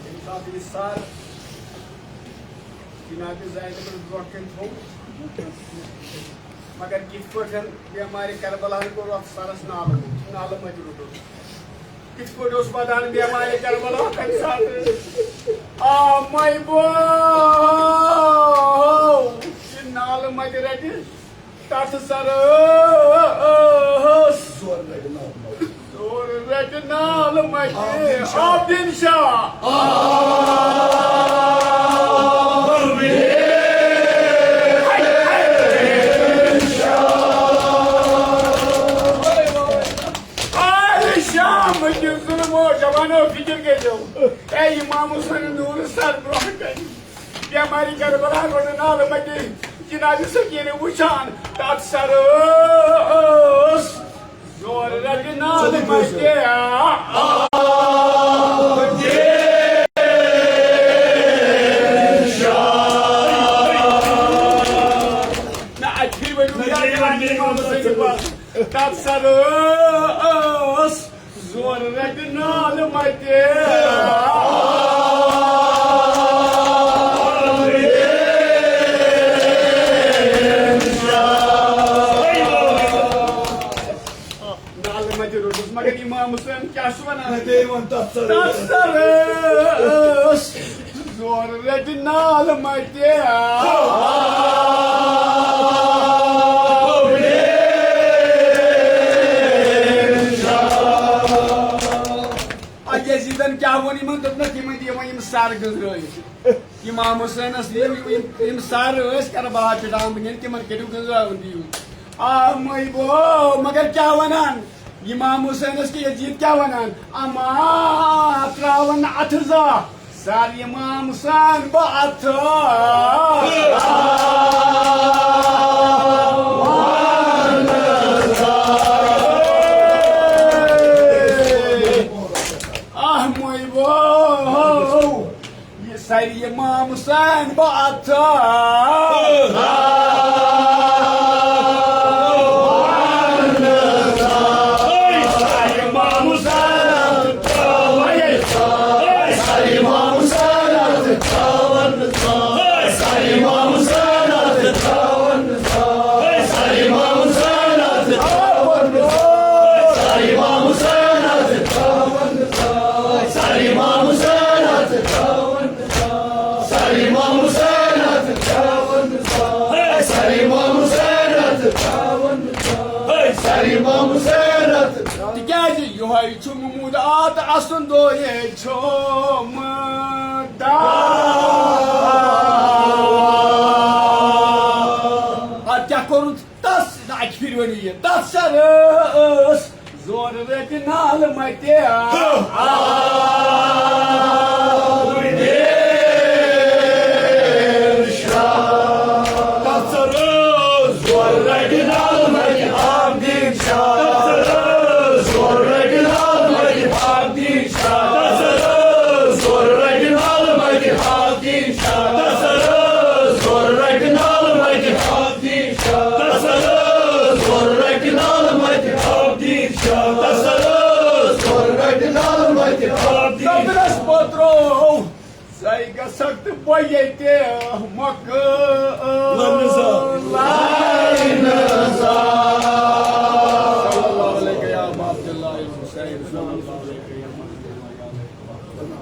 ییٚمہِ ساتہٕ یہِ سر جناب زینبس برونٛہہ کنہِ تھوٚو، مگر کِتھ پٲٹھۍ بیمارِ کربلا ہن کوٚر اتھ سرس نالہٕ، نالہٕ متہِ روٚٹُن؟ کِتھ پٲٹھۍ اوس ودان بیمارِ کربلا تمہِ ساتہٕ؟ آ مے بو، یہِ نالہٕ متہِ رٹہِ تتھ سرس۔ زور رٹہِ نالہٕ متہِ۔ آبدین شاہ۔ آلِ شام کہِ ظُلمو جوانو، فِکِر کٔرِو۔ اے اِمام حُسین نوٗر سر برونٛہہ کنہِ۔ بیمارِ کربلا روٚٹ نالہٕ متہِ۔ جناب سکیٖنہٕ وٕچھان تتھ سرس۔ زور رٹہِ نالہٕ متہِ۔ نہ، اَتہِ ؤنِو یاد، اِمام حُسین پاس۔ تتھ سرس۔ زور رٹہِ نالہٕ متہِ۔ نالہٕ متہِ روٚٹُس، مگر اِمام حُسین کیٛاہ چھُ ونان؟ مےٚ دے وۄنۍ تتھ سرس۔ تتھ سرس۔ زور رٹہِ نالہٕ متہِ۔ آ، یزیدن کیٛاہ ووٚن یِمن؟ دوٚپنکھ، یِمن دِیِو وۄنۍ یِم سر گٔنزرٲوِتھ۔ اِمام حُسینس دِیِو یِم، یِم سر ٲسۍ کربلا پٮ۪ٹھ آمٕتۍ، ییٚلہِ تِمن کٔرِو گٔنزراوُن دِیِو۔ آ، مے بو، مگر کیٛاہ ونان؟ اِمام حُسینس کہِ یزید کیٛاہ ونان؟ اما تراون اتھٕ زا۔ سر امام حسین بہٕ اتھٕ۔ آہ موے وو، یہِ سر امام حسین بہٕ اتھٕ۔ تِکیٛازِ یِہوٚے چھُ محمود آت اَسُن دورے چھومُت۔ اَدٕ کیٛاہ کوٚرُن تَس؟ نہ، اَکہِ پھِرِ ؤنِو یہِ۔ تَس سَر ٲس زورٕ رٔٹۍ نالہٕ مَتہِ۔ تَس سَر ٲس زورٕ رَٹہِ نالہٕ مَتہِ۔ آب دِنۍ شاہ۔ تَس سَر ٲس زورٕ رَٹہِ نالہٕ مَتہِ۔ آب دِنۍ شاہ۔ تَس سَر ٲس زورٕ رَٹہِ نالہٕ مَتہِ۔ آب دِنۍ شاہ۔ تَس سَر ٲس زورٕ رَٹہِ نالہٕ مَتہِ۔ آب دِنۍ شاہ۔ تَس سَر ٲس زورٕ رَٹہِ نالہٕ مَتہِ۔ آب دِنۍ شاہ۔ تَس سَر ٲس زورٕ رَٹہِ نالہٕ مَتہِ۔ آب دِنۍ شاہ۔ دوٚپنَس پوٚترو، ژَے گژھکھ تہٕ بہٕ ییٚتہِ مۄکہٕ۔ لَنزا۔ لَنزا۔ صلی اللہ علیک یا ابا عبداللہ حسین، صلی اللہ علیک یا ابا عبداللہ۔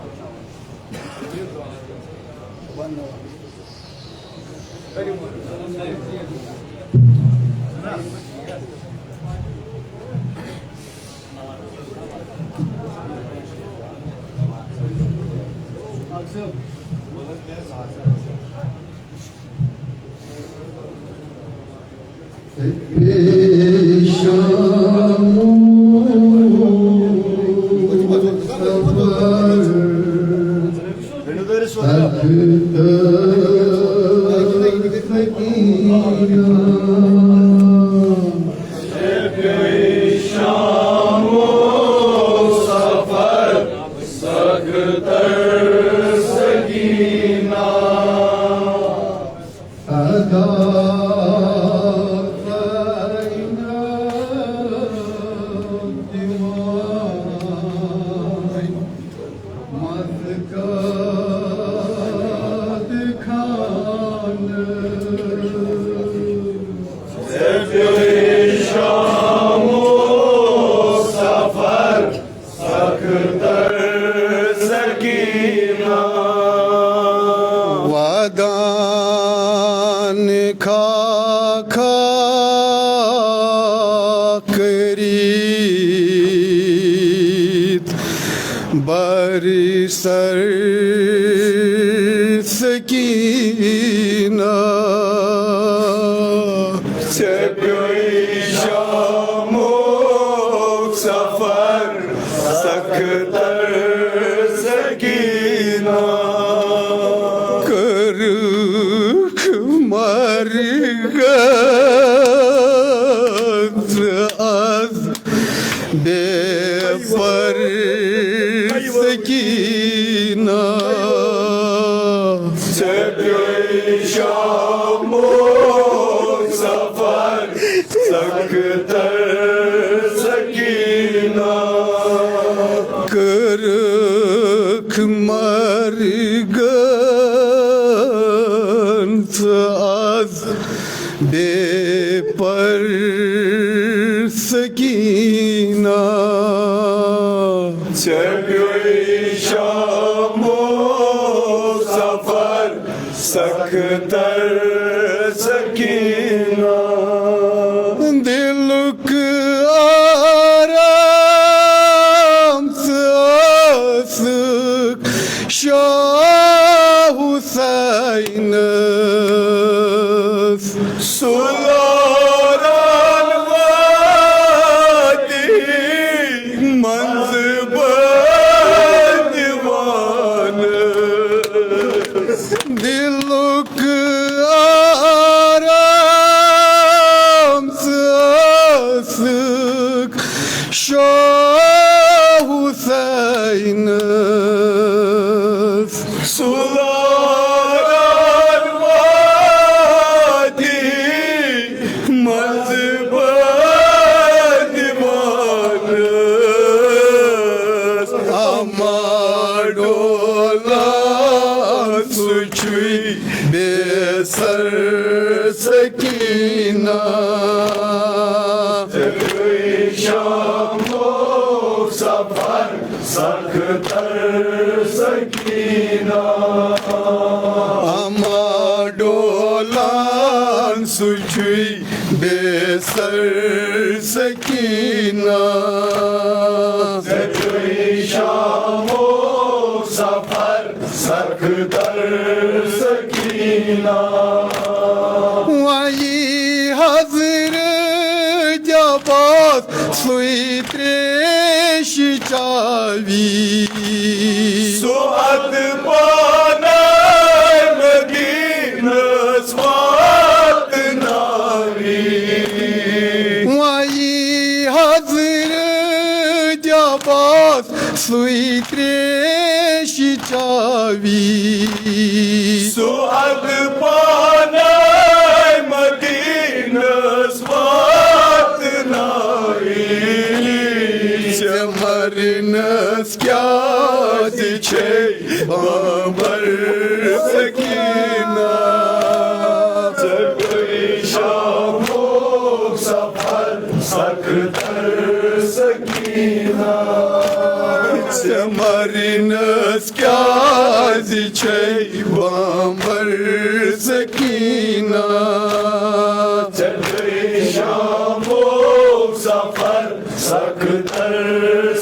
پیشام سفر اختر سکینہ۔ شام و سفر سخت سکینہ۔ ادا دیوان مز کاد خان۔ شام و سفر سخت سکینہ۔ ودان کھا کھا کریت بر سر سکینہ۔ ژےٚ پیوٚوُے شامُک سفر سخت سکینہ۔ کٔرٕکھ مرگت از بے پر سکینہ۔ ژےٚ پیوٚوُے شامُک سفر سخت سکینہ۔ کٔرٕکھ مرگن ژٕ از بے پر سکینہ۔ ژےٚ پیوٚوُے شامُک سفر سخت سکینہ۔ دلُک آرام ژٕ ٲسٕکھ شاہ حسینس۔ سُہ لوران وادی منٛز بہٕ دیوانہٕ۔ شامُک سفر سخ تر سکینہ۔ اما ڈولان سُہ چھُے بے سر سکینہ۔ ژےٚ چھُے شامُک سفر سخ تر سکینہ۔ وۄنۍ یی حضرت عباس سُے تریش چاوی۔ سُہ اَدٕ پانے مدینس واتناوی۔ وۄنۍ یی حضرت عباس سُے تریش چاوی۔ سُہ اَدٕ پانے مدینس واتناوی۔ ژےٚ مرنس کیازِ چھے بامبر سکینہ؟ ژےٚ گٔے شامُک سفر سخ تر سکینہ۔ ژےٚ مرنس کیازِ چھے بامبر سکینہ؟ ژےٚ گٔے شامُک سفر سخ تر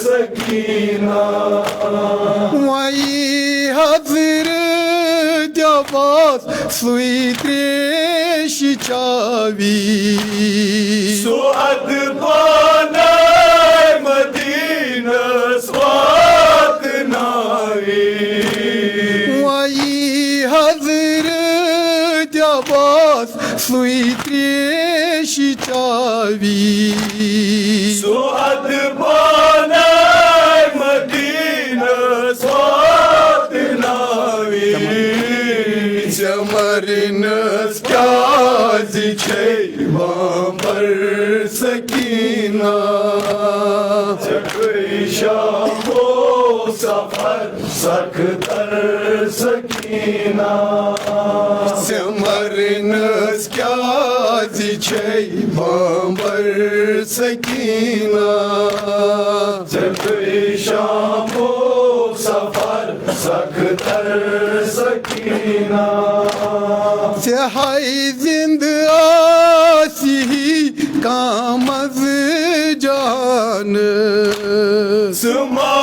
سکینہ۔ وۄنۍ حضرت عباس سُے تریش چاوی۔ سُہ اَدٕ پانے مدینس واتناوی۔ وۄنۍ حضرت عباس سُے تریش چاوی۔ سُہ اَدٕ پانے مدینس واتناوی۔ ژےٚ مرنس کیازِ چھے بامبر سکینہ؟ ژےٚ گٔے شامُک سفر سخ تر سکینہ۔ ژےٚ مرنس کیازِ چھے بامبر سکینہ؟ ژےٚ گٔے شامُک سفر سخ تر سکینہ۔ ژےٚ ہاے زِندٕ آسی کانٛہہ منٛزٕ جان۔ ژٕ ما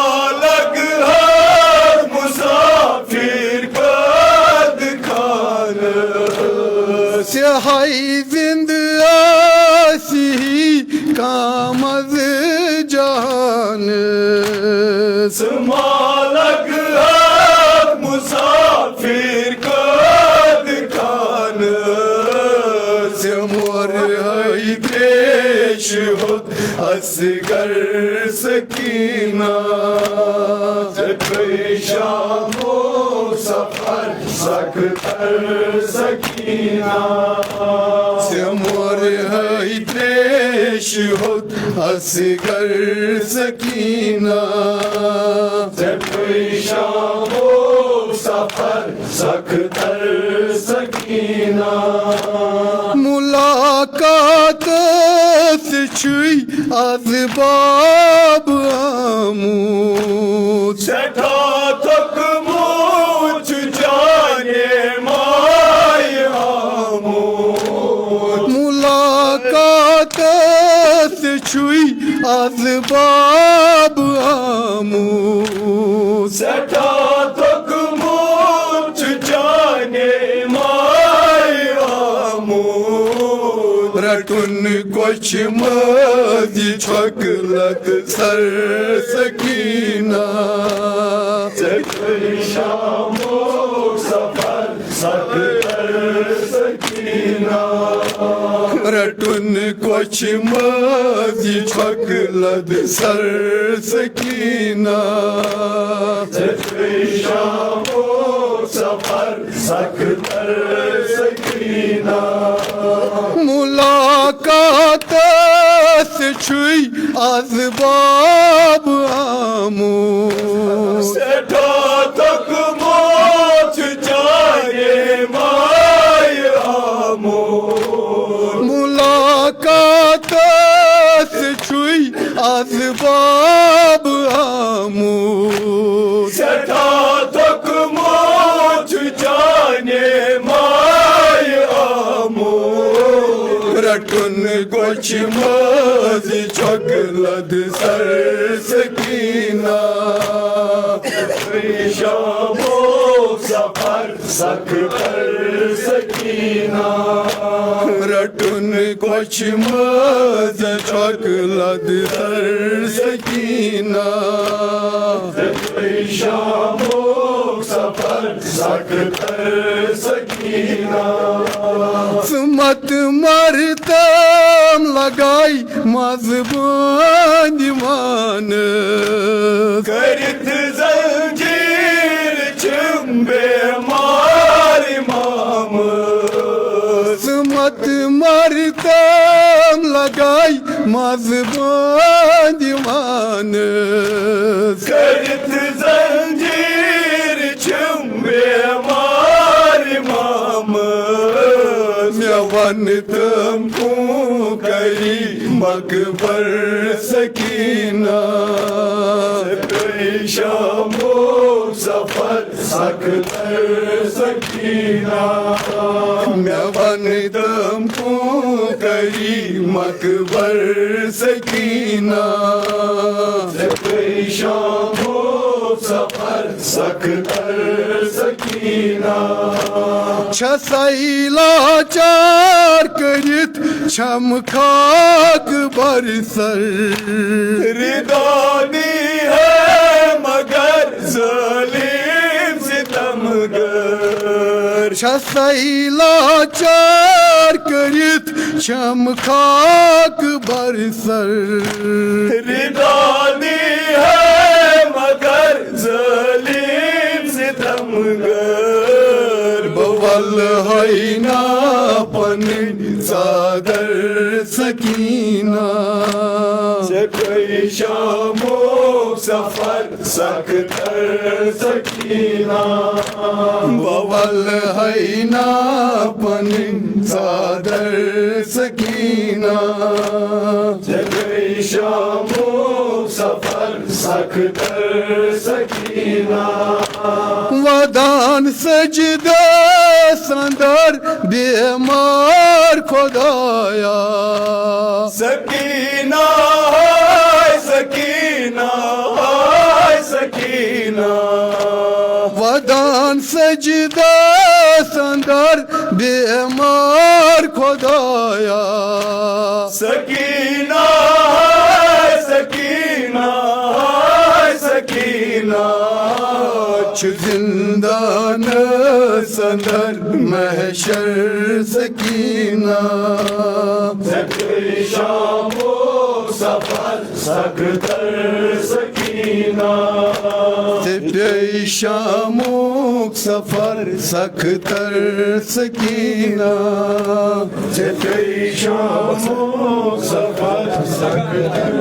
لگہٕ ہاکھ مسافر قٲد خانہٕ۔ ژےٚ ہاے زِندٕ آسی کانٛہہ منٛزٕ جان۔ ژٕ ما لگہٕ ہاکھ مسافر قٲد خانہٕ۔ ژےٚ مورہے تریشہِ ہُنٛد اصغر سکینہ۔ ژےٚ گٔے شامُک سفر سخ تر سکینہ۔ ژےٚ مورہے تریشہِ ہُنٛد اصغر سکینہ۔ ژےٚ گٔے شامُک سفر سخ تر سکینہ۔ ملاقاتس چھُے از باب آمُت۔ سٮ۪ٹھاہ تھوٚکمُت چھُ جانے مایہِ آمُت۔ ملاقاتس چھُے از باب آمُت۔ سٮ۪ٹھاہ تھوٚکمُت چھُ جانے مایہِ آمُت۔ رٹُن کۄچھِ منٛز یہِ چھۄکہٕ لد سر سکینہ۔ ژےٚ گٔے شامُک سفر سخ تر سکینہ۔ رٹُن کۄچھِ منٛز یہِ چھۄکہٕ لد سر سکینہ۔ ژےٚ گٔے شامُک سفر سخ تر سکینہ۔ ملاقاتس چھُے از باب آمُت۔ سٮ۪ٹھاہ تھوٚکمُت چھُ جانے مایہِ آمُت۔ ملاقاتس چھُے از باب آمُت۔ سٮ۪ٹھاہ تھوٚکمُت چھُ چانہِ مایہِ آمُت۔ رَٹُن گوٚچھِ منٛز چھۄکہٕ لد سر سکینہ۔ شامُک سفر سخ کر سکینہ۔ رَٹُن گوٚچھِ منٛز چھۄکہٕ لد سر سکینہ۔ شامُک سفر سخ کر سکینہ۔ ژٕ مت مر تام لگاے مزٕ بٲنٛدِ وانہٕ۔ کٔرِتھ زنجیٖر چھِم بیمار امامہٕ۔ ژٕ مت مر تام لگاے مزٕ بٲنٛدِ وانہٕ۔ کٔرِتھ زنجیٖر چھِم بیمار امامہٕ۔ مےٚ وَن تِم کُن کری مقبر سکینہ۔ ژےٚ پیٚیہِ شامُک سفر سخ کر سکینہ۔ مےٚ وَن تِم کُن کری مقبر سکینہ۔ ژےٚ پیٚیہِ شامُک سفر سخ کر سکینہ۔ چھَسَے لاچار کٔرِتھ چھَم خاک بر سر۔ ردا دی ہے مگر ظالم ستم گر۔ چھَسَے لاچار کٔرِتھ چھَم خاک بر سر۔ ردا دی ہے مگر ظالم ستم گر۔ بہٕ وَلہٕ ہے نا پنٕنۍ ژادر سکینہ۔ ژےٚ گٔے شامُک سفر سخ کر سکینہ۔ بہٕ وَلہٕ ہے نا پنٕنۍ ژادر سکینہ۔ ژےٚ گٔے شامُک سفر سخ کر سکینہ۔ ودان سجدس اندر بیمار خدایا۔ سکینہ، ہاے سکینہ، ہاے سکینہ۔ ودان سجدس اندر بیمار خدایا۔ سکینہ، ہاے سکینہ، ہاے سکینہ۔ چھُ زندانس اندر محشر سکینہ۔ ژےٚ پیٚیہِ شامُک سفر سخ کر سکینہ۔ ژےٚ پیٚیہِ شامُک سفر سخ کر سکینہ۔ ژےٚ پیٚیہِ شامُک سفر سخ کر